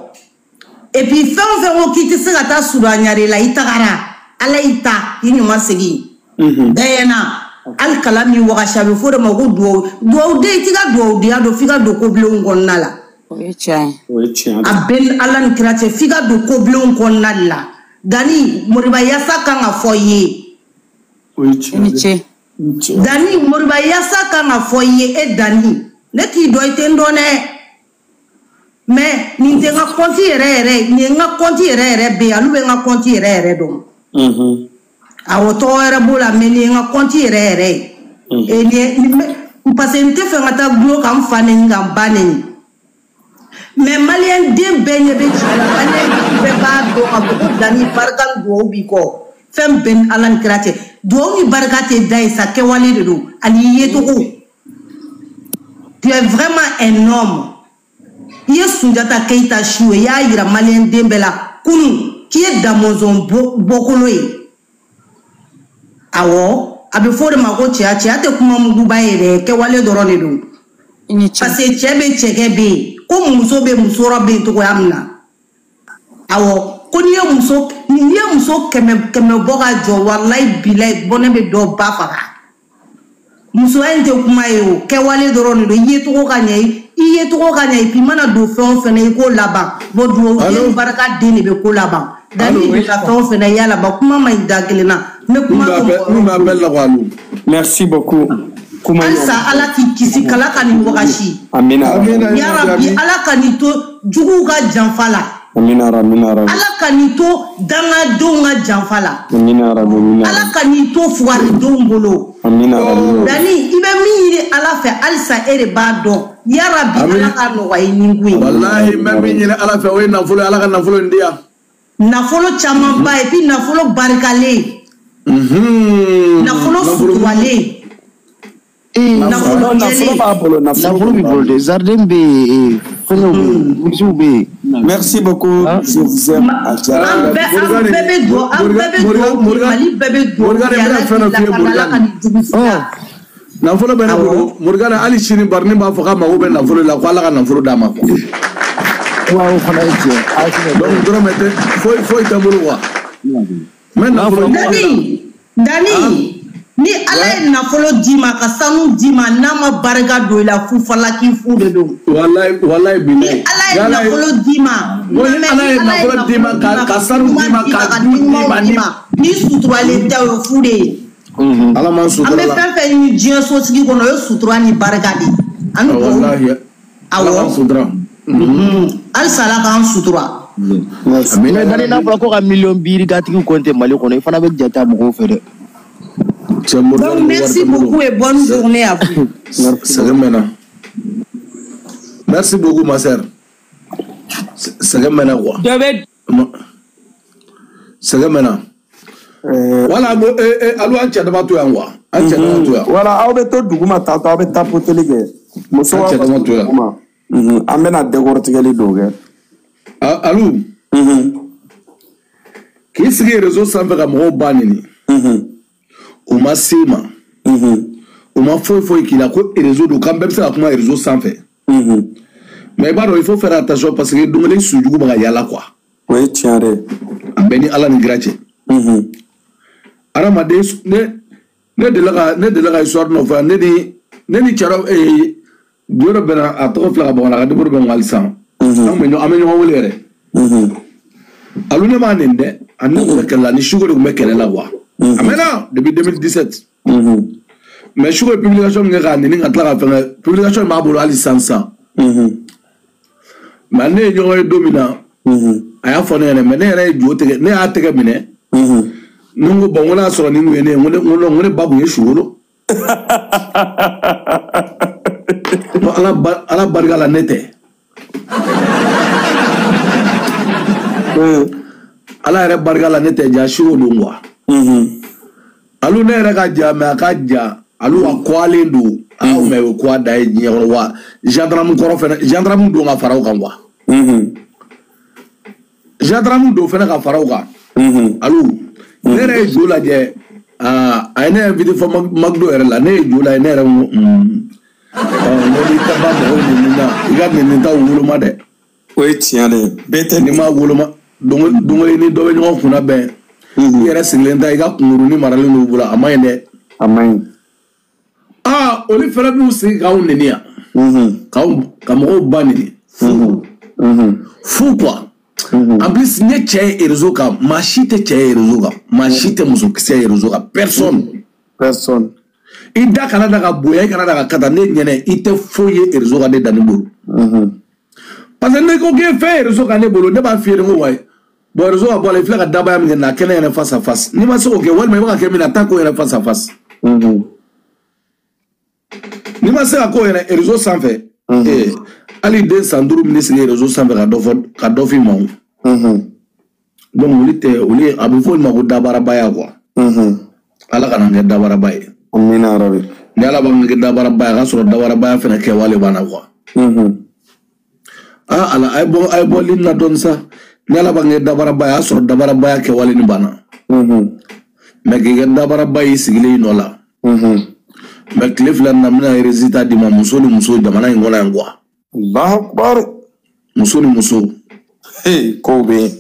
Et puis fɛn o fɛn ko k'i tɛ se ka taa Sudan la i tagara ala y'i ta i ɲuman segin bɛɛ ɲɛna hali kalan min wagasi a bɛ fɔ o de ma ko duwawu duwawuden i t'i ka duwawudenya dɔn f'i ka don kobilenw kɔnɔna la. O ye tiɲɛ ye. O ye tiɲɛ. A bɛ ni ala ni kira cɛ f'i ka don kobilenw kɔnɔna de la. Dani Moriba yasa kan ka fɔ i ye. O ye tiɲɛ. I ni ce. Dani Moriba yasa kan ka fɔ i ye e Dani ne t'i dɔn i tɛ n dɔn dɛ. Mais nin tɛ n ka compte yɛrɛ yɛrɛ nin ye n ka compte yɛrɛ yɛrɛ bɛ yen olu bɛ n ka compte yɛrɛ yɛrɛ dɔn. Awɔ tɔgɔ wɛrɛ b'o la mais nin ye n ka compte yɛrɛ yɛrɛ ye. Nin ye parce que n tɛ fɛ ka taa gulon ka n fa nɛni ka n ba nɛni. Mais maliyɛn den bɛɛ ɲɛ bɛ tiɲɛ la maliyɛn den bɛɛ b'a dɔn k'a fɔ ko Dani barika ni duwawu b'i kɔ fɛn bɛɛ ni ala ni kira cɛ duwawu ni barika tɛ da ye sa kɛwale de don ani i yecogo. Tu es vraiment un homme. I ye Sunjata Keyita su ye i y'a yira maliyɛn den bɛɛ la kunun k'i ye Damɔzɔn bɔkolo ye. Awɔ a bɛ fɔ o de ma ko cɛya cɛya tɛ kuma muguba ye dɛ kɛwale dɔrɔn de don. Parce que cɛ bɛ cɛkɛ bɛ yen ko muso bɛ musɔrɔ bɛ yen cogoya min na. Awɔ ko n'i ye muso kɛmɛ kɛmɛ bɔ ka jɔ walayi bilayi bɔnɛ bɛ dɔ ba faga. Musoya in tɛ kuma ye o kɛwale dɔrɔn de don i yecogo ka ɲɛ i yecogo ka ɲɛ et puis i mana don fɛn o fɛn na i k'o laban bon duwawu barika den de bɛ ko laban. Dani bɛ ka fɛn o fɛn na i y'a laban kuma ma ɲi da kelen na n bɛ kuma to mɔgɔ. Merci beaucoup. Halisa ala k'i kisi kala ka nin wagasi. Amina. Yarabi ala ka nin to juguw ka janfa la. Amina amina. Ala ka nin to dangadenw ka janfa la. Amina amina. Ala ka nin to fugaridenw bolo. Amina. Dani i bɛ min ɲini ala fɛ halisa e de b'a dɔn. Yarabi ala ka nɔgɔya i ni kun ye. Walahi n bɛ min ɲini ala fɛ o ye nafolo ye ala ka nafolo in di yan. Nafolo camanba et puis nafolo barikalen. Nafolo suturalen. Nafolo b'a bolo nafolo b'i bolo de jardin bɛ yen fɛngɛw bɛ yen misiw bɛ yen. Merci beaucoup. Je vous aime. An bɛɛ bɛ dugawu an bɛɛ bɛ dugawu kɛ Mali bɛɛ bɛ dugawu kɛ ala k'i lakana ala ka nin jugu fila. Nafolo bɛ ne bolo Morgane hali sini Barani b'a fɔ k'a mago bɛ nafolo la ko ala ka nafolo d'a ma. Wa o fana ye tiɲɛ. Donc dɔrɔmɛ tɛ foyi foyi tɛ n bolo quoi. Mais nafolo. Dani. Ni ala ye nafolo d'i ma ka sanu d'i ma n'a ma barika don i la fufalaki fu de don. Walayi walayi bilayi. Ni ala ye nafolo d'i ma. Ni ala ye nafolo d'i ma ka sanu d'i ma ka du d'i ma ni suturalen tɛ o ye fu de ye. Ala m'an sutura la. An bɛ fɛn fɛn ɲini diɲɛ sotigi kɔnɔ o ye sutura ni barika de ye. Ani walahi ala k'an sutura. Halisa ala k'an sutura. Mais Dani n'a fɔra ko ka miliyɔn 5 compter Mali kɔnɔ i fana bɛ jate a mɔgɔw fɛ dɛ. Donc merci beaucoup et bonne journée à vous. Merci beaucoup ma sœur. C'est maintenant quoi. C'est maintenant. Voilà, allo an cɛ dama to yan quoi. An cɛ dama to yan. Voilà, aw bɛ to duguma tantôt aw bɛ tapoteli kɛ. Muso an cɛ dama to yan. An bɛna décortiquer dɔw kɛ. Allo. K'i sigi réseau sanfɛ ka mɔgɔw ba neni. O ma se ma. O ma foyi foyi k'i la ko réseau don k'an bɛɛ bɛ se ka kuma réseau sanfɛ. Mais i b'a dɔn il faut faire attention parce que don kelen sujugu bɛ ka yala quoi. O ye tiɲɛ de ye. A bɛɛ ni ala ni kira cɛ. Hadamaden ne delila ka histoire dɔ fɔ yan ne ni cɛ dɔ don dɔ bɛnna a tɔgɔ filɛ ka bɔ n na a ka numéro bɛ n kun hali sisan. An bɛ ɲɔgɔn wele yɛrɛ. Alu ne m'a neni dɛ a ne tun bɛ kɛlɛ la ni Suko de tun bɛ kɛlɛ la quoi. A mɛnna depuis 2017. Mais Suko ye publication min kɛ k'a neni ka tila ka fɛn kɛ publication b'a bolo hali sisan sisan. Mais ne ye ɲɔgɔn ye don min na. A y'a fɔ ne ɲɛna mais ne yɛrɛ ye jo tigɛ ne y'a tɛgɛ minɛ. Ne ko bon n ko n'a sɔrɔ nin kun ye ne ye n ko ne ba kun ye su wolo. Ala barika la ne tɛ. Ala yɛrɛ barika la ne tɛ ja Suko don quoi. Alu ne yɛrɛ ka ja mais a ka ja alu a kɔalen don aw mais o ye kɔ da ye diɲɛ kɔnɔ wa gendarme kɔrɔ fɛnɛ gendarme don ka fara o kan quoi. Gendarme dɔw fana ka fara o kan. Alu ne yɛrɛ ye jo lajɛ a ye ne invité fɔ McDo yɛrɛ la ne ye jo lajɛ ne yɛrɛ ko ne n'i ta ba mɔgɔw nɛni na i ka nɛni ta woloma dɛ. O ye tiɲɛ de ye bɛɛ tɛ. N'i ma woloma don ni dɔ bɛ ɲɔgɔn kunna bɛn i yɛrɛ sigilen ta i ka kunkurunin maralen don u bolo a man ɲi dɛ. A man ɲi. Aa olu fana b'u sigi k'anw nɛni yan. Ka mɔgɔw ba nɛni. Fu quoi. En plus n ye cɛ ye réseau kan maa si tɛ cɛ ye réseau kan maa si tɛ musokisɛ ye réseau kan personne. Personne. I da kana da ka bonya i kana da ka kata ne ɲɛnɛ i tɛ foyi ye réseau kan ne danni bolo. Parce que ne ko k'e fɛn réseau kan ne bolo ne b'a f'i ye ko wayi bon réseau ka bɔ a la i filɛ ka dabaya min kɛ na kɛnɛ yɛrɛ face à face n'i ma se k'o kɛ walima i bɛ ka kɛ min na taa k'o yɛrɛ face à face. N'i ma se ka k'o yɛrɛ réseau sanfɛ. Hali den san 5 min sigi réseau sanfɛ ka dɔ f'i ma o. Donc olu tɛ olu a bɛ fɔ olu ma ko dabarabaya quoi. Ala kana n kɛ dabaraba ye. Amina yarabi. Ni Ala b'an kɛ dabaraba ye a ka sɔrɔ dabarabaya fana kɛwale b'an na quoi. Aa Ala a ye bɔ ligne na dɔɔni sa ni Ala b'an kɛ dabaraba ye a y'a sɔrɔ dabarabaya kɛwale ni banna. Mais k'i kɛ dabaraba y'i sigilen i nɔ la. Mais tile 2 nin na n bɛna résultat d'i ma muso ni muso jamana in kɔnɔ yan quoi. Allahu akbar. Muso ni muso. Hey, kow bɛ yen.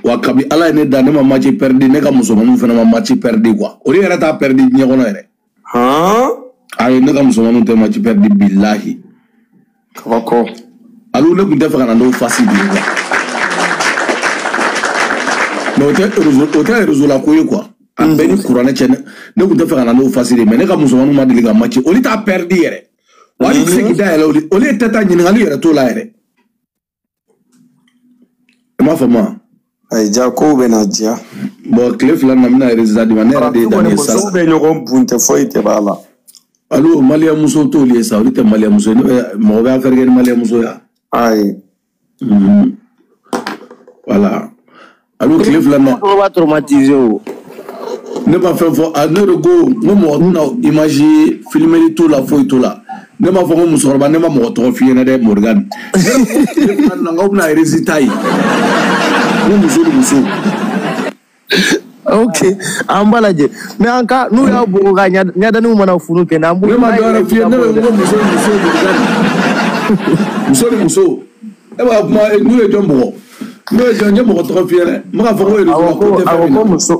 Wa kabi Ala ye ne da ne ma match perdu ne ka musomaninw fana ma match perdu quoi. Olu yɛrɛ t'a perdu diɲɛ kɔnɔ yɛrɛ. Han? Ayi ne ka musomaninw tɛ match perdu bilahi. Kabako. Alu ne tun tɛ fɛ ka na n'o fasi de ye quoi. Mais o tɛ réseau la ko ye quoi. A bɛɛ ni kuranɛ cɛ ne tun tɛ fɛ ka na n'o fasi de ye mais ne ka musomaninw ma deli ka match olu t'a perdu yɛrɛ. Wa hali tɛ se k'i da yɛlɛ olu tɛ taa ɲininkali yɛrɛ t'o la yɛrɛ. I m'a faamu wa? Ayi ja kow bɛ na diya. Bon tile 2 na n bɛna résultat d'i ma ne yɛrɛ de ye danni ye sa. Musow bɛ ɲɔgɔn bun tɛ foyi tɛ b'a la. Alu maliyɛn muso t'olu ye sa olu tɛ maliyɛn muso ye mɔgɔ bɛ affaire kɛ ni maliyɛn muso ye. Ayi. Voilà. Alu tile 2 na. Mɔgɔ b'a traumatiser o. Ne ma fɛn fɔ ne de ko n ko mɔgɔ tɛna image filmeli t'o la foyi t'o la. Ne m'a fɔ ko musokɔrɔba ne ma mɔgɔ tɔgɔ f'i ɲɛna dɛ Morgan. Ne ko tile 2 na k'aw bɛna résultat ye. N ko muso ni muso. Ok an b'a lajɛ mais an ka n'u y'a bugɔ ka ɲadaniw mana funu kɛ n'an Ne ma dɔ wɛrɛ f'i ye ne ko muso ni muso Morgan. Muso ni muso. E b'a kuma n'u ye jɔn bugɔ. N'o ye jɔn n ye mɔgɔ tɔgɔ f'i ye dɛ. N bɛ k'a fɔ ko réseau la ko tɛ fɛn min na. Awɔ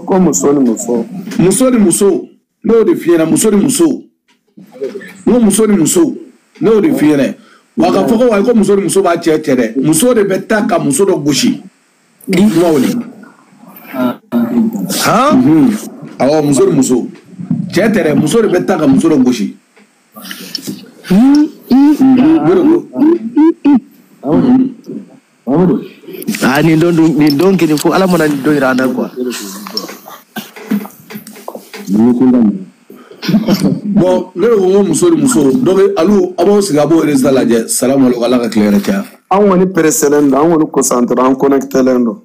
ko muso ni muso. Muso ni muso ne y'o de f'i ɲɛna muso ni muso. N ko muso ni muso ne y'o de f'i ɲɛna. Wa ka fɔ ko wayi ko muso ni muso b'a cɛ cɛ dɛ. Muso de bɛ taa ka muso dɔ gosi. Kuma o de. Han? Awɔ muso ni muso. Cɛ tɛ dɛ muso de bɛ taa ka muso dɔ gosi. Ah nin don kelen fo Ala mana nin don yira an na quoi. Bon ne de ko n ko muso ni muso donc alu a b'aw sigi a b'o résultat lajɛ salamu aleykum Ala ka tile hɛrɛ caya. An kɔni presselen don an kɔni concentré an connectelen don.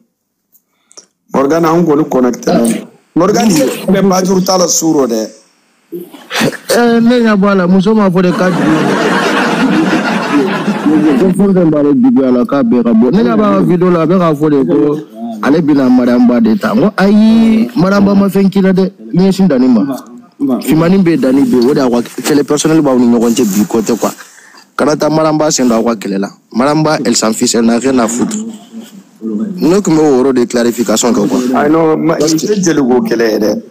Morgan an kɔni connectelen don. Morgan bɛ bajuru t'a la su rɔ dɛ. Ne ɲɛ bɔ a la muso m'a fɔ de k'a juguya. Ko fɛn fɛn b'ale juguya la k'a bɛɛ ka bɔ ne ɲɛ b'a ka vidéo la a bɛ k'a fɔ de ko ale bɛna Mariamba de ta n ko ayi Mariamba ma fɛn k'i la dɛ i ɲɛsin danni ma. Fimanin bɛ danni bɛ o de y'a ka kɛlɛ personnel b'aw ni ɲɔgɔn cɛ bi ko tɛ quoi kana taa Mariamba sen don aw ka kɛlɛ la Mariamba elle s'en fiche elle n'a rien à foutre ne tun bɛ o yɔrɔ de clarification kɛ quoi. Ayi non nin tɛ jeliko kɛlɛ ye dɛ.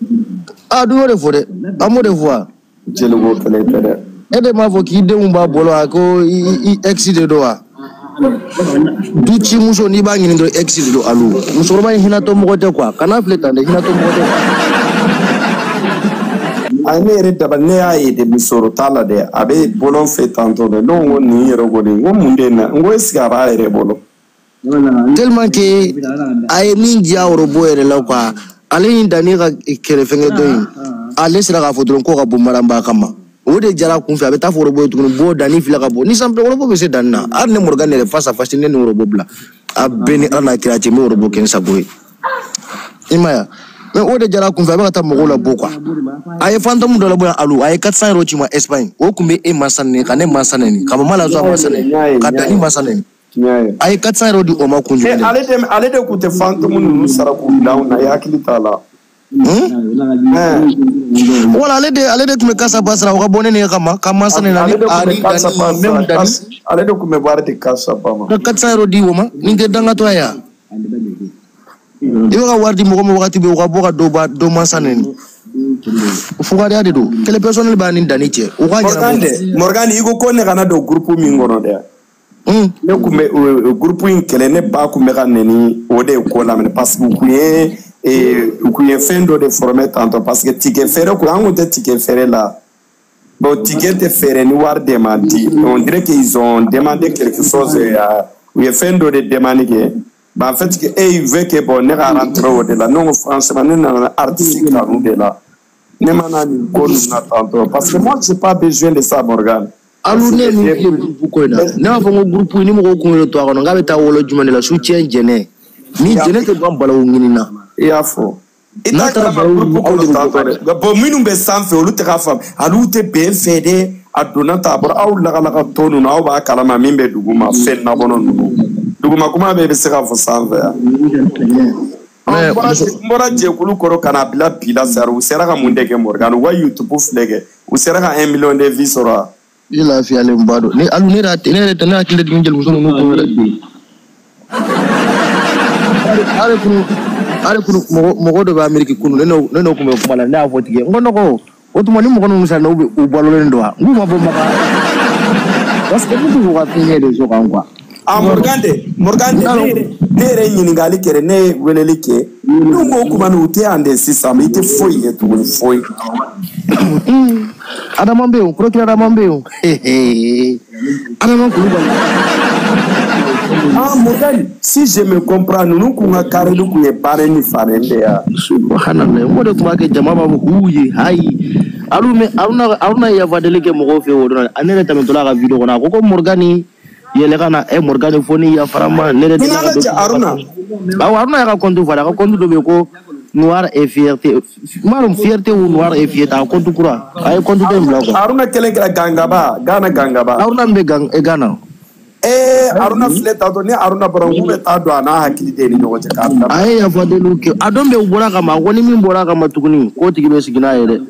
Ah dun y'o de fɔ dɛ an b'o de fɔ wa. Jeliko kɛlɛ tɛ dɛ. E de m'a fɔ k'i denw b'a bolo wa ko i ex de don wa. Du ci muso n'i b'a ɲini dɔrɔn ex de don alu musokɔrɔba in hinɛtɔ mɔgɔ tɛ quoi kana filɛ tan dɛ hinɛtɔ mɔgɔ tɛ. Ayi ne yɛrɛ dabali ne y'a ye de musɔrɔ t'a la dɛ a bɛ bɔlɔn fɛ tantɔ dɛ ne ko nin yɛrɛ kɔni n ko mun de na n ko est ce que a b'a yɛrɛ bolo. Tellement que a ye min diya orobo yɛrɛ la quoi ale ni danni ka kɛrɛfɛngɛ dɔ in ale sera k'a fɔ dɔrɔn ko ka bɔ Mariamba kama o de jara kun fɛ a bɛ taa fɔ orobo ye tuguni bɔ danni filɛ ka bɔ ni sanfɛ orobo bɛ se danni na hali ne Morgan yɛrɛ face à face ne ni orobo bila a bɛɛ ni Ala n'a kira cɛ n bɛ orobo kɛ n sago ye i ma ye wa mais o de jara kun fɛ a bɛ ka taa mɔgɔw labɔ quoi a ye fantôme dɔ labɔ yan alu a ye 400 euros ci ma Espagne o tun bɛ e mansa nɛni ka ne mansa nɛni ka mama lazo a mansa nɛni ka danni mansa nɛni. A ye 400 euros di o ma kun jumɛn de? Ale de kun tɛ fantôme ninnu sara k'u bila anw na, i hakili t'a la. Wala ale de tun bɛ kasa ba sara o ka bɔ ne ne kama ka mansa ne na ni ari dani même dani. Ale de tun bɛ wari di kasa ba ma. Ka 400 euros di o ma nin tɛ dangatɔ ye wa? I bɛ ka wari di mɔgɔ ma wagati bɛɛ u ka bɔ ka dɔ ba dɔ mansa neni. Fugariya de don. Kɛlɛ personnel b'a ni dani cɛ. U ka ɲɛnabɔ. Morgan i ko ko ne kana don groupe min kɔnɔ dɛ. Ne kun bɛ groupe in kɛlɛ, ne ba kun bɛ ka nɛni o de ko la minɛ parce que u kun ye fɛn dɔ de former tantôt parce que ticket feere kun an kun tɛ ticket feere la. Bon, ticket tɛ feere ni wari de ma di. On dirait qu'ils ont demandé quelque chose, u ye fɛn dɔ de demandé kɛ. Bah, en fait, il veut que bon, ne ka rentrer o de la. Non, franchement, ne nana artiste kanu de la. Ne mana nin ko ninnu na tantôt parce que moi j'ai pas besoin de ça, Morgan. Alu ne min filɛ groupe ko in na, ne b'a fɔ n ko groupe ni mɔgɔw kun y'o to a kɔnɔ k'a bɛ taa wolo jumɛn de la soutien jɛnɛ ni jɛnɛ tɛ ban balawu ɲini na. I y'a fɔ. I t'a kalama groupe kɔnɔ tantôt dɛ. Bon, minnu bɛ sanfɛ olu tɛ k'a faamu, olu tɛ bɛn fɛ dɛ. A donna ta a bɔra aw lagalakatɔ ninnu aw b'a kalama min bɛ dugu ma fɛn nabɔnɔ ninnu. Duguma kuma bɛɛ bɛ se k'a fɔ sanfɛ yan. N bɔra jɛkulu kɔrɔ ka na bila bi la sari u sera ka mun de kɛ Morgan? U ka YouTube filɛ kɛ u sera ka 1 million de vues sɔrɔ wa? I lafiyalen ba don. Ni alu ne yɛrɛ ne hakili tɛ jigin jelimuso ninnu kun yɛrɛ. Hali kunu mɔgɔ dɔ bɛ Ameriki kunu ne n'o kun bɛ kuma la, ne y'a fɔ tigi ye n ko nɔgɔ o tuma ni mɔgɔ ninnu sara u balolen don wa? N k'u ma bɔ Maka parce que ne t'u ka fɛn de so kan quoi. Ah, Morgan de ne yɛrɛ ɲininkali kɛ dɛ, ne ye weleli kɛ n'u ko kuma nin u tɛ yan de sisan, i tɛ foyi ye tuguni foyi. Adama bɛ yen, procureur Adama bɛ yen. Adama Kulubali. Ah, Morgan, si je me comprends, ninnu kun ka karili kun ye baara ni faren de ya. Subhanallah, n ko de tun b'a kɛ jama b'a fɔ k'u ye hayi. Aruna ye yafa deli kɛ mɔgɔw fɛ o don na, ne yɛrɛ tɛmɛtɔla a ka video kɔnɔ a ko ko Morgan yɛlɛ ka na Morgan fo ni yafara ma ne yɛrɛ delila ka dɔ. Aruna. Awɔ, Aruna y'a ka compte falen, a ka compte dɔ bɛ yen ko Noir et fierté. M'a dɔn fierté ou Noir et fierté, a compte kura. A ye compte dɔ in bila quoi. Aruna kɛlen kɛra Gangaba, Ghana Gangaba. Aruna min bɛ Ghana. Aruna filɛ tantôt ni Aruna bɔra n k'u bɛ taa don a n'a hakili de ni ɲɔgɔn cɛ k'a bila. A ye yafa deliw kɛ, a don bɛɛ u bɔra a kama, a ko ni min bɔra a kama tuguni k'o tigi bɛ sigi n'a ye dɛ.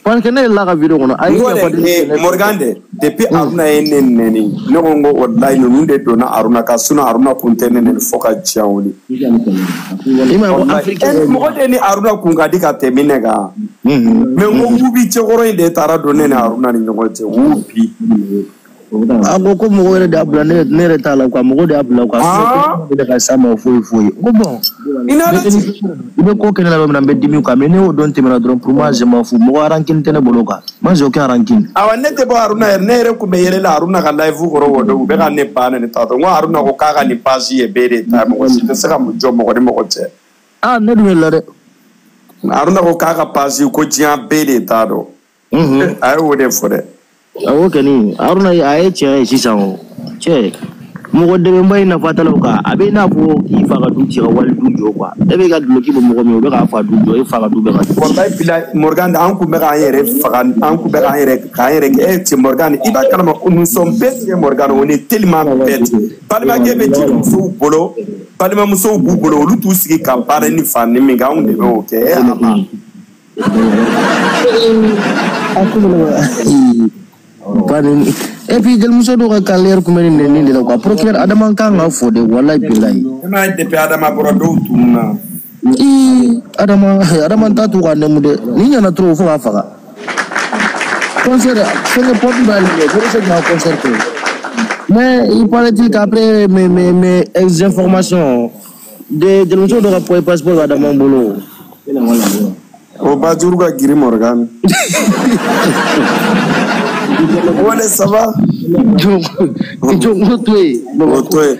Parce que ne yɛlɛla ka video kɔnɔ a ye yafa deli kɛ. Morgan de depuis Aruna ye ne nɛni, ne ko n ko walayi ninnu de donna Aruna kan, sinon Aruna kun tɛ ne nɛni fo ka diɲɛ wuli. I m'a ye ko Afrique mɔgɔ de ni Aruna kun ka di ka tɛmɛ ne kan. Mais n ko wubi cɛkɔrɔ in de taara don ne ni Aruna ni ɲɔgɔn cɛ wubi. A ko ko mɔgɔ yɛrɛ de y'a bila, ne yɛrɛ t'a la quoi, mɔgɔ de y'a bila quoi. Ne de ka s'a ma foyi foyi. N ko bon. I n'Ala cɛ. I bɛ ko kɛ ne la yɔrɔ min na n bɛ dimi quoi, mais ne y'o dɔn tɛmɛna dɔrɔn pour moi je m'en fous. Mɔgɔ rancune tɛ ne bolo quoi. Moi j'ai aucun rancune. Awa ne tɛ bɔ Aruna yɛrɛ, ne yɛrɛ kun bɛ yɛlɛ la Aruna ka live kɔrɔ o don u bɛ ka ne ba ne tantôt. N ko Aruna ko k'a ka nin page ye bɛɛ de ta ye, mɔgɔ si tɛ se ka jɔ mɔgɔ ni mɔgɔ cɛ. Ah ne dun yɛlɛla dɛ. Aruna ko k'a ka page ko diɲɛ bɛɛ de t'a dɔn. A ye o de fɔ dɛ. Awɔ kɔni Aruna a ye tiɲɛ ye sisan o cɛ mɔgɔ dɛmɛba in nafa t'a la o kan, a bɛ i n'a fɔ k'i fa ka du ci ka wali du jɔ quoi, e bɛ ka duloki bɔ mɔgɔ min o bɛ k'a fa du jɔ, e fa ka du bɛ ka ci. Walayi bilayi Morgan an kun bɛ k'an yɛrɛ faga, an kun bɛ k'an yɛrɛ k'an yɛrɛ kɛ e cɛ Morgan i b'a kalama nous sommes bêtes Morgan, on est tellement bêtes. Balimakɛ bɛ jelimusow bolo, balimamusow b'u bolo, olu t'u sigi ka baara ni fa ni min kɛ, anw de bɛ o kɛ e a ma. Et puis jelimuso dɔw ka carrière kun bɛ nin nɛni de la quoi, procureur Adama kan ka fɔ de walayi bilayi. E m'a ye depuis Adama bɔra dɔw tununna. Ii Adama t'a to k'a nɛmu dɛ, ni ɲana trop fo k'a faga. Concert fɛnkɛ porte dayɛlɛ fo se k'a concert kɛ. Mais il paraît-il qu'après mes informations de jelimuso dɔw ka passeport bɛ Adama bolo. O Bajuru ka girin Morgan. Wale ça va? Jɔn to yen. O to yen.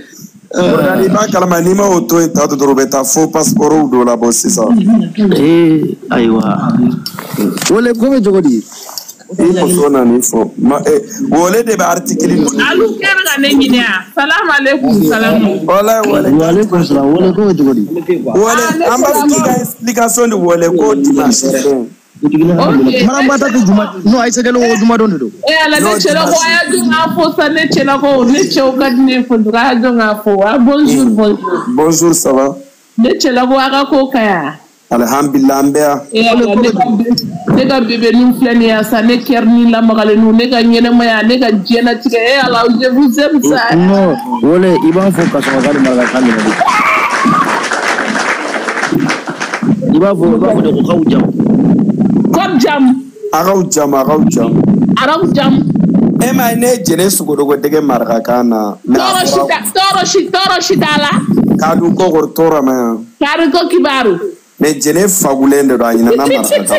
Morgan i b'a kalama n'i ma o to yen tantôt dɔrɔn u bɛ taa faux passeport dɔw labɔ sisan. Ee ayiwa. Wale ko bɛ cogo di? I muso nan'i fɔ. Wale de bɛ article ninnu. Alu k'e bɛ ka ne ɲini wa? Salamu aleykum salamu. Walayi wale. Wa aleykum salam. Wale ko bɛ cogo di? Wale an b'a fɔ k'i ka explication di wale ko dimanche fɛn. Maramba ta tɛ juma non Aïssa Diallo ko juma don de don. Eh ala ne cɛla ko a y'a jɔ k'a fo sa ne cɛla ko ne cɛw ka di ne fo a y'a jɔ k'a fo ah bonjour bonjour. Bonjour ça va. Ne cɛla ko a ka ko ka ɲi. Alhamdulillah an bɛ yan. Eh ala ne ka bébé ninnu filɛ nin ye sa ne kɛri ni lamagalen ninnu ne ka ɲɛnɛmaya ne ka diɲɛlatigɛ eh ala je vous aime sa. Non wole i b'an fo ka sɔrɔ k'ale marakakan minɛ de. I b'a fɔ de ko k'aw jam. Kop jam. Araw jam araw jam. Araw jam. E ma ye ne ye jɛnɛ sogodogo dege marakakan na. Tɔɔrɔ si t'a la. K'a dun ko kɔrɔ tɔɔrɔ ma yan. K'ari ko kibaru. Mais jɛnɛ fagulen de don a ɲinɛna marakakan kɔ.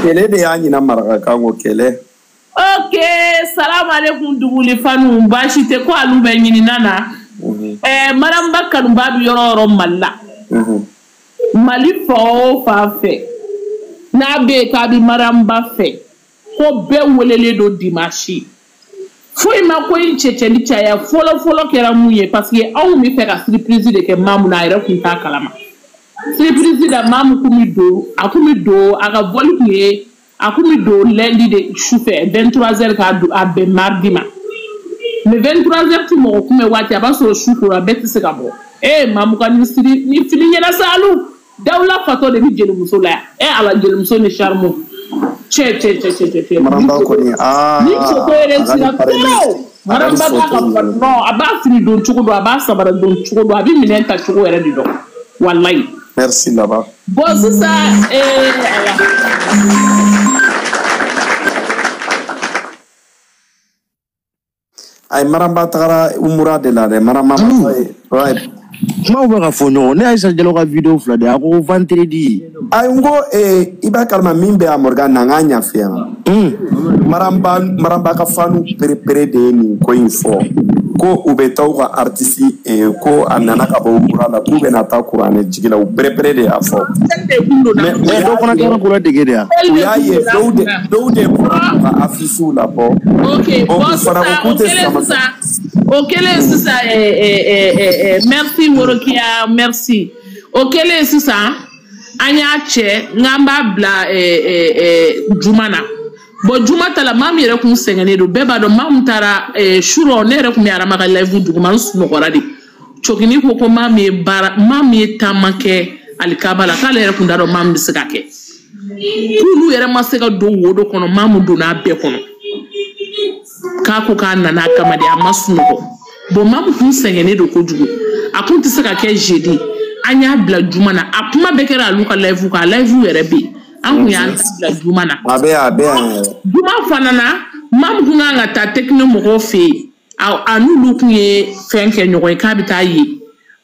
Kɛlɛ de y'a ɲina marakakan kɔ kɛlɛ. Ok salamu aleykum duguli fanu baasi tɛ ko alu bɛ ɲinina na. Maramba kanuba bɛ yɔrɔ o yɔrɔ Mali la. Mali fan o fan fɛ n'a bɛ yen k'a bɛ Maramba fɛ ko bɛɛ welelen don dimanche foyi ma ko in cɛcɛli caya fɔlɔ fɔlɔ kɛra mun ye parce que anw bɛ fɛ ka surprise de kɛ Mamu na a yɛrɛ kun t'a kalama surprise la Mamu kun bɛ don a kun bɛ don a ka vol kun ye a kun bɛ don lundi de sufɛ 23h k'a don a bɛn mardi ma mais 23h ti mɔgɔ kunbɛn waati a b'a sɔrɔ su kora bɛɛ tɛ se ka bɔ ee Mamu ka ni siri ni fili ɲɛna sa alu dawula fatɔ de bɛ jelimuso la yan e ala jelimuso ni charme cɛ cɛ cɛ cɛ cɛ Maramba kɔni aa ni photo yɛrɛ sira trop Maramba b'a ka non a b'a fini don cogo dɔn a b'a sabara don cogo dɔn a bɛ minɛn ta cogo yɛrɛ de dɔn walayi. Merci là-bas. Bon sisan ala. Ay Maramba tagara umura de la dɛ Maramba ma ouais. Kumaw bɛ ka fɔ ɲɔgɔn ne Aïssa Diallo ka vidéo fila de a ko vendredi. Ayi n ko i b'a kalama min bɛ a Morgan na n k'a ɲɛf'i ɲɛna. Maramba ka fanu perepere de ye nin ko in fɔ ko u bɛ taa u ka artiste ko a nana ka bɔ umura la k'u bɛna taa kuranɛ jigi la u perepere de y'a fɔ. Mais dɔw fana taara kuranɛ dege de yan. U y'a ye dɔw de bɔra k'u ka affiche labɔ. Ok bon sisan o kɛlen sisan merci Morokiya merci o kɛlen sisan an y'a cɛ n'an b'a bila juma na bon juma ta la maa min yɛrɛ kun sɛgɛnnen don bɛɛ b'a dɔn maa min taara surɔ ne yɛrɛ kun bɛ Arama ka live duguma n sunɔgɔra de cokini ko maa min ye baara maa min ye taama kɛ alikaba la k'ale yɛrɛ kun t'a dɔn maa min bɛ se ka kɛ k'olu yɛrɛ ma se ka don wo dɔ kɔnɔ maa min donna a bɛɛ kɔnɔ k'a ko k'a nana a kama de a ma sunɔgɔ bon maa min kun sɛgɛnnen don kojugu a kun tɛ se ka kɛ jeudi an y'a bila juma na a kuma bɛɛ kɛra alu ka live kan a live yɛrɛ bɛ yen an kun y'an ta bila juma na. A bɛ yan a bɛ yan yɛrɛ. Juma fana na maa min kun kan ka taa techno mɔgɔw fɛ yen a n'olu kun ye fɛn kɛ ɲɔgɔn ye k'a bɛ taa yen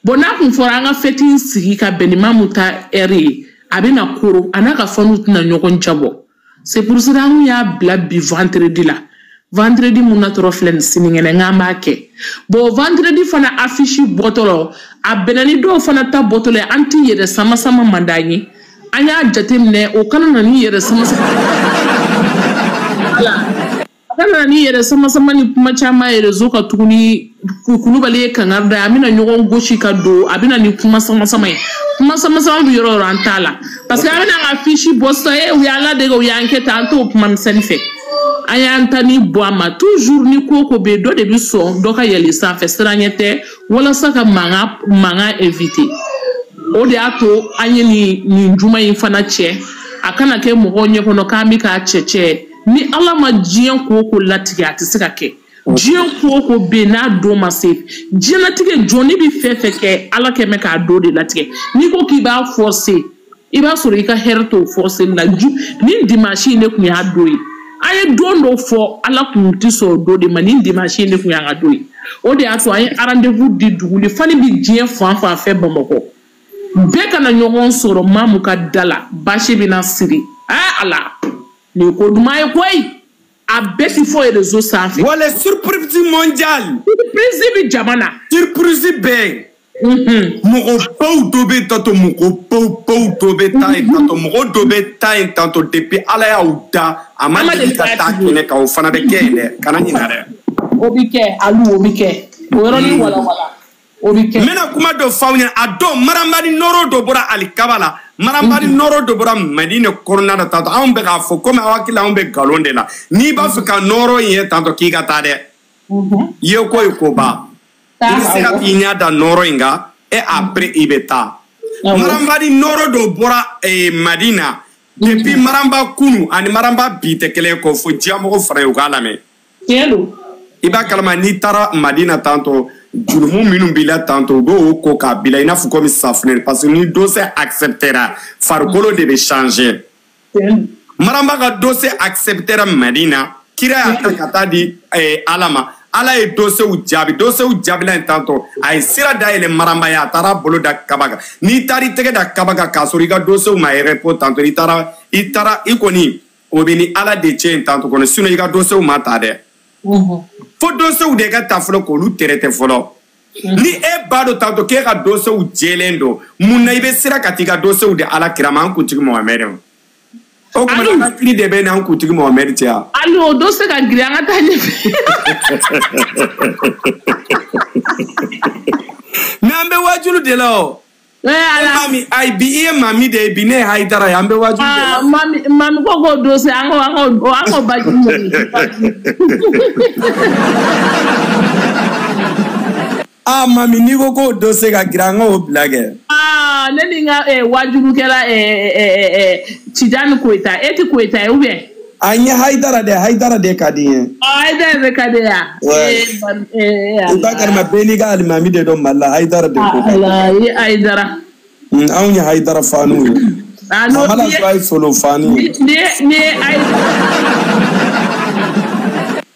bon n'a kun fɔra an ka fête in sigi ka bɛn ni maa min ta heure ye a bɛ na koro a n'a ka faniw tɛna ɲɔgɔn jabɔ c'est pour cela an kun y'a bila bi vendredi la. Vendredi mun na tɔrɔ filɛ nin sinikɛnɛ n k'an b'a kɛ bon vendredi fana affiche bɔtɔ a bɛnna ni dɔw fana ta bɔtɔ la an ti yɛrɛ sama sama man d'an ye an y'a jateminɛ o kana na ni yɛrɛ sama sama voilà a kana na ni yɛrɛ sama sama ni kuma caman ye réseau kan tuguni Kulubali ye kangari da ye an bɛna ɲɔgɔn gosi ka don a bɛna ni kuma sama sama ye kuma sama sama bɛ yɔrɔ o yɔrɔ an t'a la parce que an bɛna an ka affiche bɔ sisan e u y'an ladege u y'an kɛ tan an t'o kuma misɛnnin fɛ. An y'an ta ni bɔ a ma toujours ni ko ko bɛ yen dɔ de bɛ sɔn dɔ ka yɛlɛ sanfɛ siranɲɛ tɛ walasa ka mankan éviter o de y'a to an ye nin juma in fana cɛ a kana kɛ mɔgɔw ɲɛ kɔnɔ k'an bɛ k'a cɛ ni Ala ma diɲɛ ko o ko latigɛ a tɛ se ka kɛ diɲɛ ko o ko bɛ yen n'a don ma se diɲɛlatigɛ jɔnni bɛ fɛn fɛn kɛ Ala kɛ mɛ k'a don de latigɛ n'i ko k'i b'a forcer i b'a sɔrɔ i ka hɛrɛ t'o forcer la ni dimanche in de tun y'a don ye. An ye don dɔ fɔ Ala kun tɛ sɔn o don de ma ni dimanche in de kun y'an ka don ye o de y'a to an ye rendez-vous di duguli fani bɛ diɲɛ fan fan fɛ Bamakɔ bɛɛ kana ɲɔgɔn sɔrɔ Mamu ka da la basi bɛna siri Ala nin ye ko duman ye koyi a bɛɛ ti fɔ réseau sanfɛ. Wale surprise mondiale. Surprise bɛ jama na. Surprise bɛɛ. Mɔgɔbaw dɔ bɛ tantôt mɔgɔbaw dɔ bɛ taa yen tantôt mɔgɔ dɔ bɛ taa yen tantôt depuis Ala y'aw da a ma deli ka taa kɛnɛ kan o fana bɛ kɛ yen dɛ kana ɲinɛ dɛ. O bɛ kɛ alu o bɛ kɛ o yɔrɔnin walawala o bɛ kɛ. N bɛna kuma dɔ f'aw ɲɛna a dɔn Maramba ni nɔrɔ dɔ bɔra alikaba la Maramba ni nɔrɔ dɔ bɔra Madina kɔnɔna na tantɔ anw bɛ k'a fɔ komi aw hakili la anw bɛ nkalon de la n'i b'a fɛ ka nɔrɔ in ye tantɔ k'i ka taa dɛ ye ko ye koba i bɛ se ka t'i ɲɛ da nɔrɔ in kan et après i bɛ taa Maramba ni nɔrɔ dɔ bɔra Madina depuis Maramba kunu ani Maramba bi tɛ kelen ye k'o fɔ diɲɛmɔgɔ fana ye u k'a lamɛn i b'a kalama n'i taara Madina tantɔ jurumu minnu b'i la tantɔ u b'o ko k'a bila i n'a fɔ komi safunɛ parce que ni dossier acceptera farikolo de bɛ changer Maramba ka dossier acceptera Madina kira y'a ta ka taa di Ala ma Ala ye dossierw jaabi dossierw jaabila in tantɔ a ye sira dayɛlɛ Maramba ye a taara bolo da kaba kan n'i taara i tɛgɛ da kaba kan k'a sɔrɔ i ka dossierw ma repos tantɔ i taara i kɔni o bɛ ni Ala de cɛ in tantɔ kɔnɔ sinon i ka dossierw ma ta dɛ fo dossierw de ka ta fɔlɔ k'olu traiter fɔlɔ ni e ba dɔ tantɔ k'e ka dossierw jɛlen don mun na i bɛ sira ka t'i ka dossierw di Ala kira ma an kuntigi Mohamɛdi ma o tuma an ka kiri de bɛ n'an kuntigi Mohamɛdi cɛ yan. Hali o dossier ka girin an ka taa ɲɛfɛ. Mais an bɛ waajulu de la o. Mami ayi bi i ye mami de ye bi ne ye Hayidara ye an bɛ waajulu de la. Mami ko k'o dossier an k'o baji ɲini. Ah mami n'i ko k'o dossier ka girin an k'o bila kɛ. Ah ne ni n ka waajulukɛla Tijani Koyita e ti Koyita ye ou bien. A n ye Hayidara de Hayidara de ka di n ye. Ah Hayidara de ka di ye wa. I b'a kalama bɛɛ n'i ka alimami de don Mali la Hayidara de ko. Ala i ye Hayidara. Anw ye Hayidara faniw ye. Ah n'o Amala Zuwa ye solo fani ye. Ni ye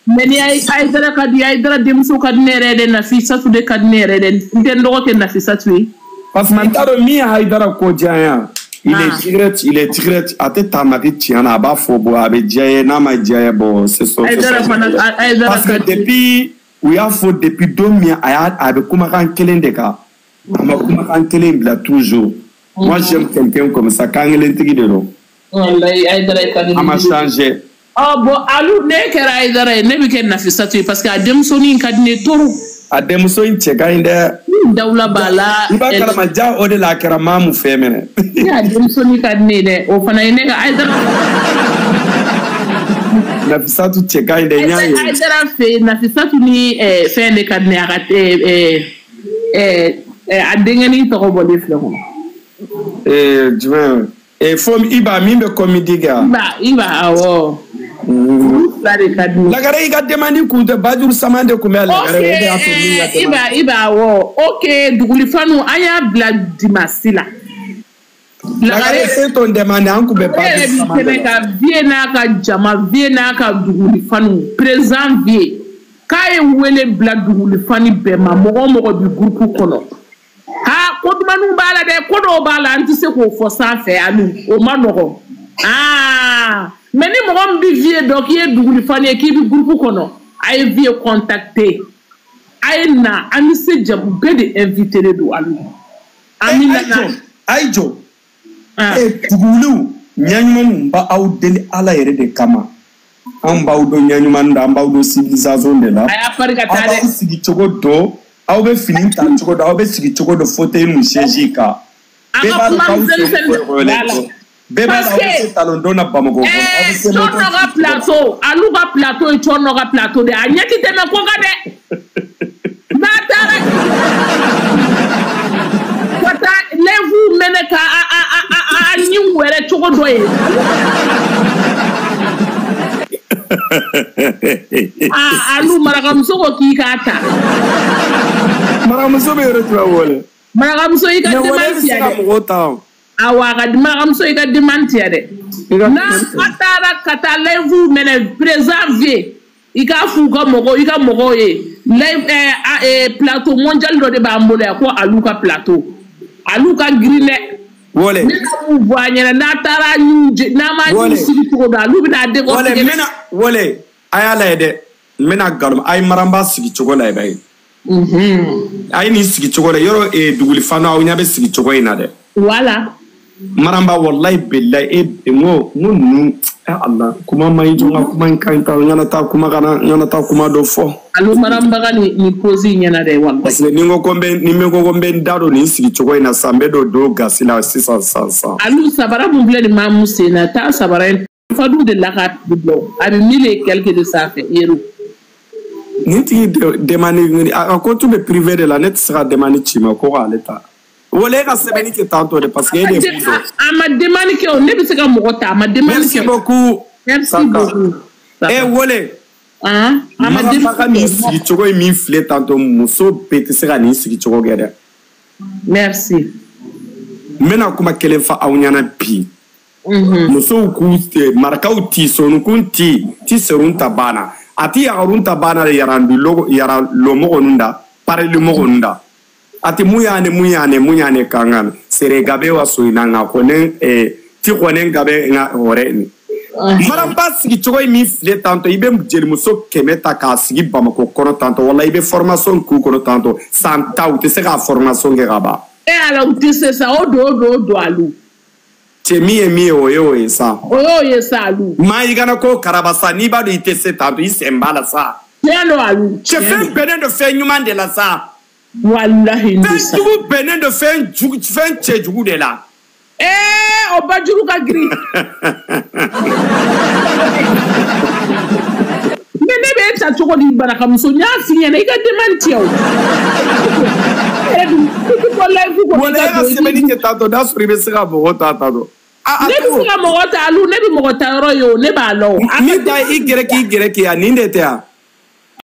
mais ni Hayidara ka di Hayidara denmuso ka di ne yɛrɛ de Nafisatu de ka di ne yɛrɛ de n tɛ n dɔgɔ kɛ Nafisatu ye. Parce que n t'a dɔn min ye Hayidara ko diya n ye. Il est direct. A tɛ taamaki tiɲɛ na a b'a fɔ bon a bɛ diya ye n'a ma diya ye bon c'est ça. Parce que depuis u y'a fɔ depuis don min a bɛ kumakan kelen de kan a ma kumakan kelen bila toujours. Moi j'aime quelqu'un comme ça kan kelentigi de don. Walayi Hayidara ka di. A ma changer. Oh bon alu ne kɛra Hayidara ye ne bɛ kɛ Nafisatu ye parce que a denmusonin ka di ne ye trop. A denmuso in cɛ ka ɲi dɛ. Dawula b'a la. I b'a kalama ja o de la a kɛra maamu fɛ minɛ. Ne a denmusonin ka di ne ye dɛ o fana ye ne ka Hayidara. Nafisatu cɛ ka ɲi dɛ n y'a ye. Hayidara fɛ yen Nafisatu ni fɛn de ka di ne ye a ka a denkɛnin tɔgɔ bɔlen filɛ kɔnɔ. Jumɛn fo Iba min bɛ comédie kɛ wa. Iba awɔ. Lagare i ka demande kun tɛ Bajuru Saman de kun bɛ Lagare o de y'a to min ka demande. Iba awɔ ok Dugulifanu an y'a bila dimanche la. Lagare c'est ton demande an kun bɛ Bajuru Saman de la. Ka vie n'a ka jama vie n'a ka Dugulifanu président vie k'a ye wele bila Dugulifani bɛɛ ma mɔgɔ o mɔgɔ bi groupe kɔnɔ. Ha ko dumaniw b'a la dɛ ko dɔw b'a la an tɛ se k'o fɔ sanfɛ ani o ma nɔgɔn. Ah mais ni mɔgɔ min bɛ vie dɔn k'i ye Dugulifani ye k'i bɛ groupe kɔnɔ a ye vie contacter a ye na an bɛ se jamu bɛɛ de invité de don alu. An bɛ na a ye jɔ duguwuliw ɲɛɲumanw b'aw deli Ala yɛrɛ de kama an b'aw dɔn ɲɛɲuman da an b'aw dɔn civilisation de la. A y'a fari ka taa dɛ. Aw b'aw sigi cogo dɔn aw bɛ fini ta cogo dɔn aw bɛ sigi cogo dɔn fauteuil ni chaise kan. An ka kuma misɛnnin misɛnnin. Bɛɛ b'a dɔn aw bɛ se talon don na Bamakɔ kɔnɔ. Aw bɛ se moto. Cɔnɔ ka plateau alu ka plateau ye Cɔnɔ ka plateau de ye a ɲɛ ti tɛmɛ ko kan dɛ. N'a taara ka taa lɛnfu mɛnɛ ka a ɲin wɛrɛ cogo dɔ ye. Alu marakamuso ko k'i k'a ta. Marakamuso bɛ yɔrɔ jumɛn wele? Marakamuso i ka demande tiɲɛ dɛ. Mais wele bɛ se ka mɔgɔw ta o. Awɔ a ka marakamuso i ka demande tiɲɛ dɛ. N'a taara ka taa live mɛnɛ président vie i k'a f'u ka mɔgɔw i ka mɔgɔw ye live plateau mondial dɔ de b'an bolo yan ko alu ka plateau alu ka girin dɛ. Wole. Ne ka mun fɔ a ɲɛna n'a taara n'a ma ɲu sigi cogo dɔn alu bɛna a décortiquer. Wole n bɛna wole a y'a lajɛ dɛ n bɛna nkalon a ye Maramba sigi cogo lajɛ ba ye. A ye nin sigi cogo la yɔrɔ Dugulifanu aw ɲɛ bɛ sigi cogo in na dɛ. Voilà. Maramba wallahi billahi e n ko ninnu Allah kuma ma yi jɔn ka kuma in ka ɲi ta n kana taa kuma kana n kana taa kuma dɔ fɔ. Alu marambaga ni pose in ɲɛna dɛ wallahi. Parce que ni n ko ko n bɛ ni n ko ko n bɛ n da don nin sigi cogo in na sisan n bɛ don dɔw gasi la sisan sisan sisan. Alu sabara mun filɛ nin maa mun sen na taa sabara in fadu de la ka bila a bɛ mille et quelque de sanfɛ yero. Nin tigi demande a ko tu bɛ privé de la ne tɛ se ka demande ci ma ko k'ale ta. Wala e ka sɛbɛnni kɛ tantôt de parce que e de b'u dɔn. A ma demande kɛ o ne bɛ se ka mɔgɔ ta a ma demande kɛ. Merci beaucoup. Merci beaucoup. E wele. A ma demande ka nin sigi cogo in min filɛ tantôt muso bɛɛ tɛ se ka nin sigi cogo kɛ dɛ. Merci. N bɛna kuma kelen fɔ aw ɲɛna bi. Musow k'u marakaw ti sonukun ti ti serun ta banna a ti yagarun ta banna de yarandu yara lomɔgɔ ninnu da pareli mɔgɔ ninnu da. Ati muyane muyane muyane kangan sere gabe wa soina nga konen ti konen gabe nga hore ni maramba sigi cogo min filɛ tantôt i bɛ jelimuso 100 ta k'a sigi Bamako kɔnɔ tantôt wala i bɛ formation k'u kɔnɔ tantôt san 10 u tɛ se k'a formation kɛ ka ban. E ala u tɛ se sa o don alu. Cɛ min ye o ye o ye sa. O y'o ye sa alu. Maa i kana ko karaba sa n'i b'a dɔn i tɛ se tantôt i sen b'a la sa. Tiɲɛ don alu. Cɛ fɛn bɛnnen don fɛn ɲuman de la sa. Wallahi fɛn jugu bɛnnen don fɛn jugu fɛn cɛjugu de la. Ee o bajuru ka girin. Mais ne bɛ e ta cogo di barakamuso n y'a f'i ɲɛna i ka demande tigɛ o. Wala e ka sɛbɛnni kɛ tantôt n'a sɔrɔ i bɛ se ka mɔgɔ ta tantôt. Ne bɛ se ka mɔgɔ ta alu ne bɛ mɔgɔ ta yɔrɔ ye o ne b'a lɔn o. Min ta i gɛrɛ k'i gɛrɛ k'i yan nin de tɛ yan.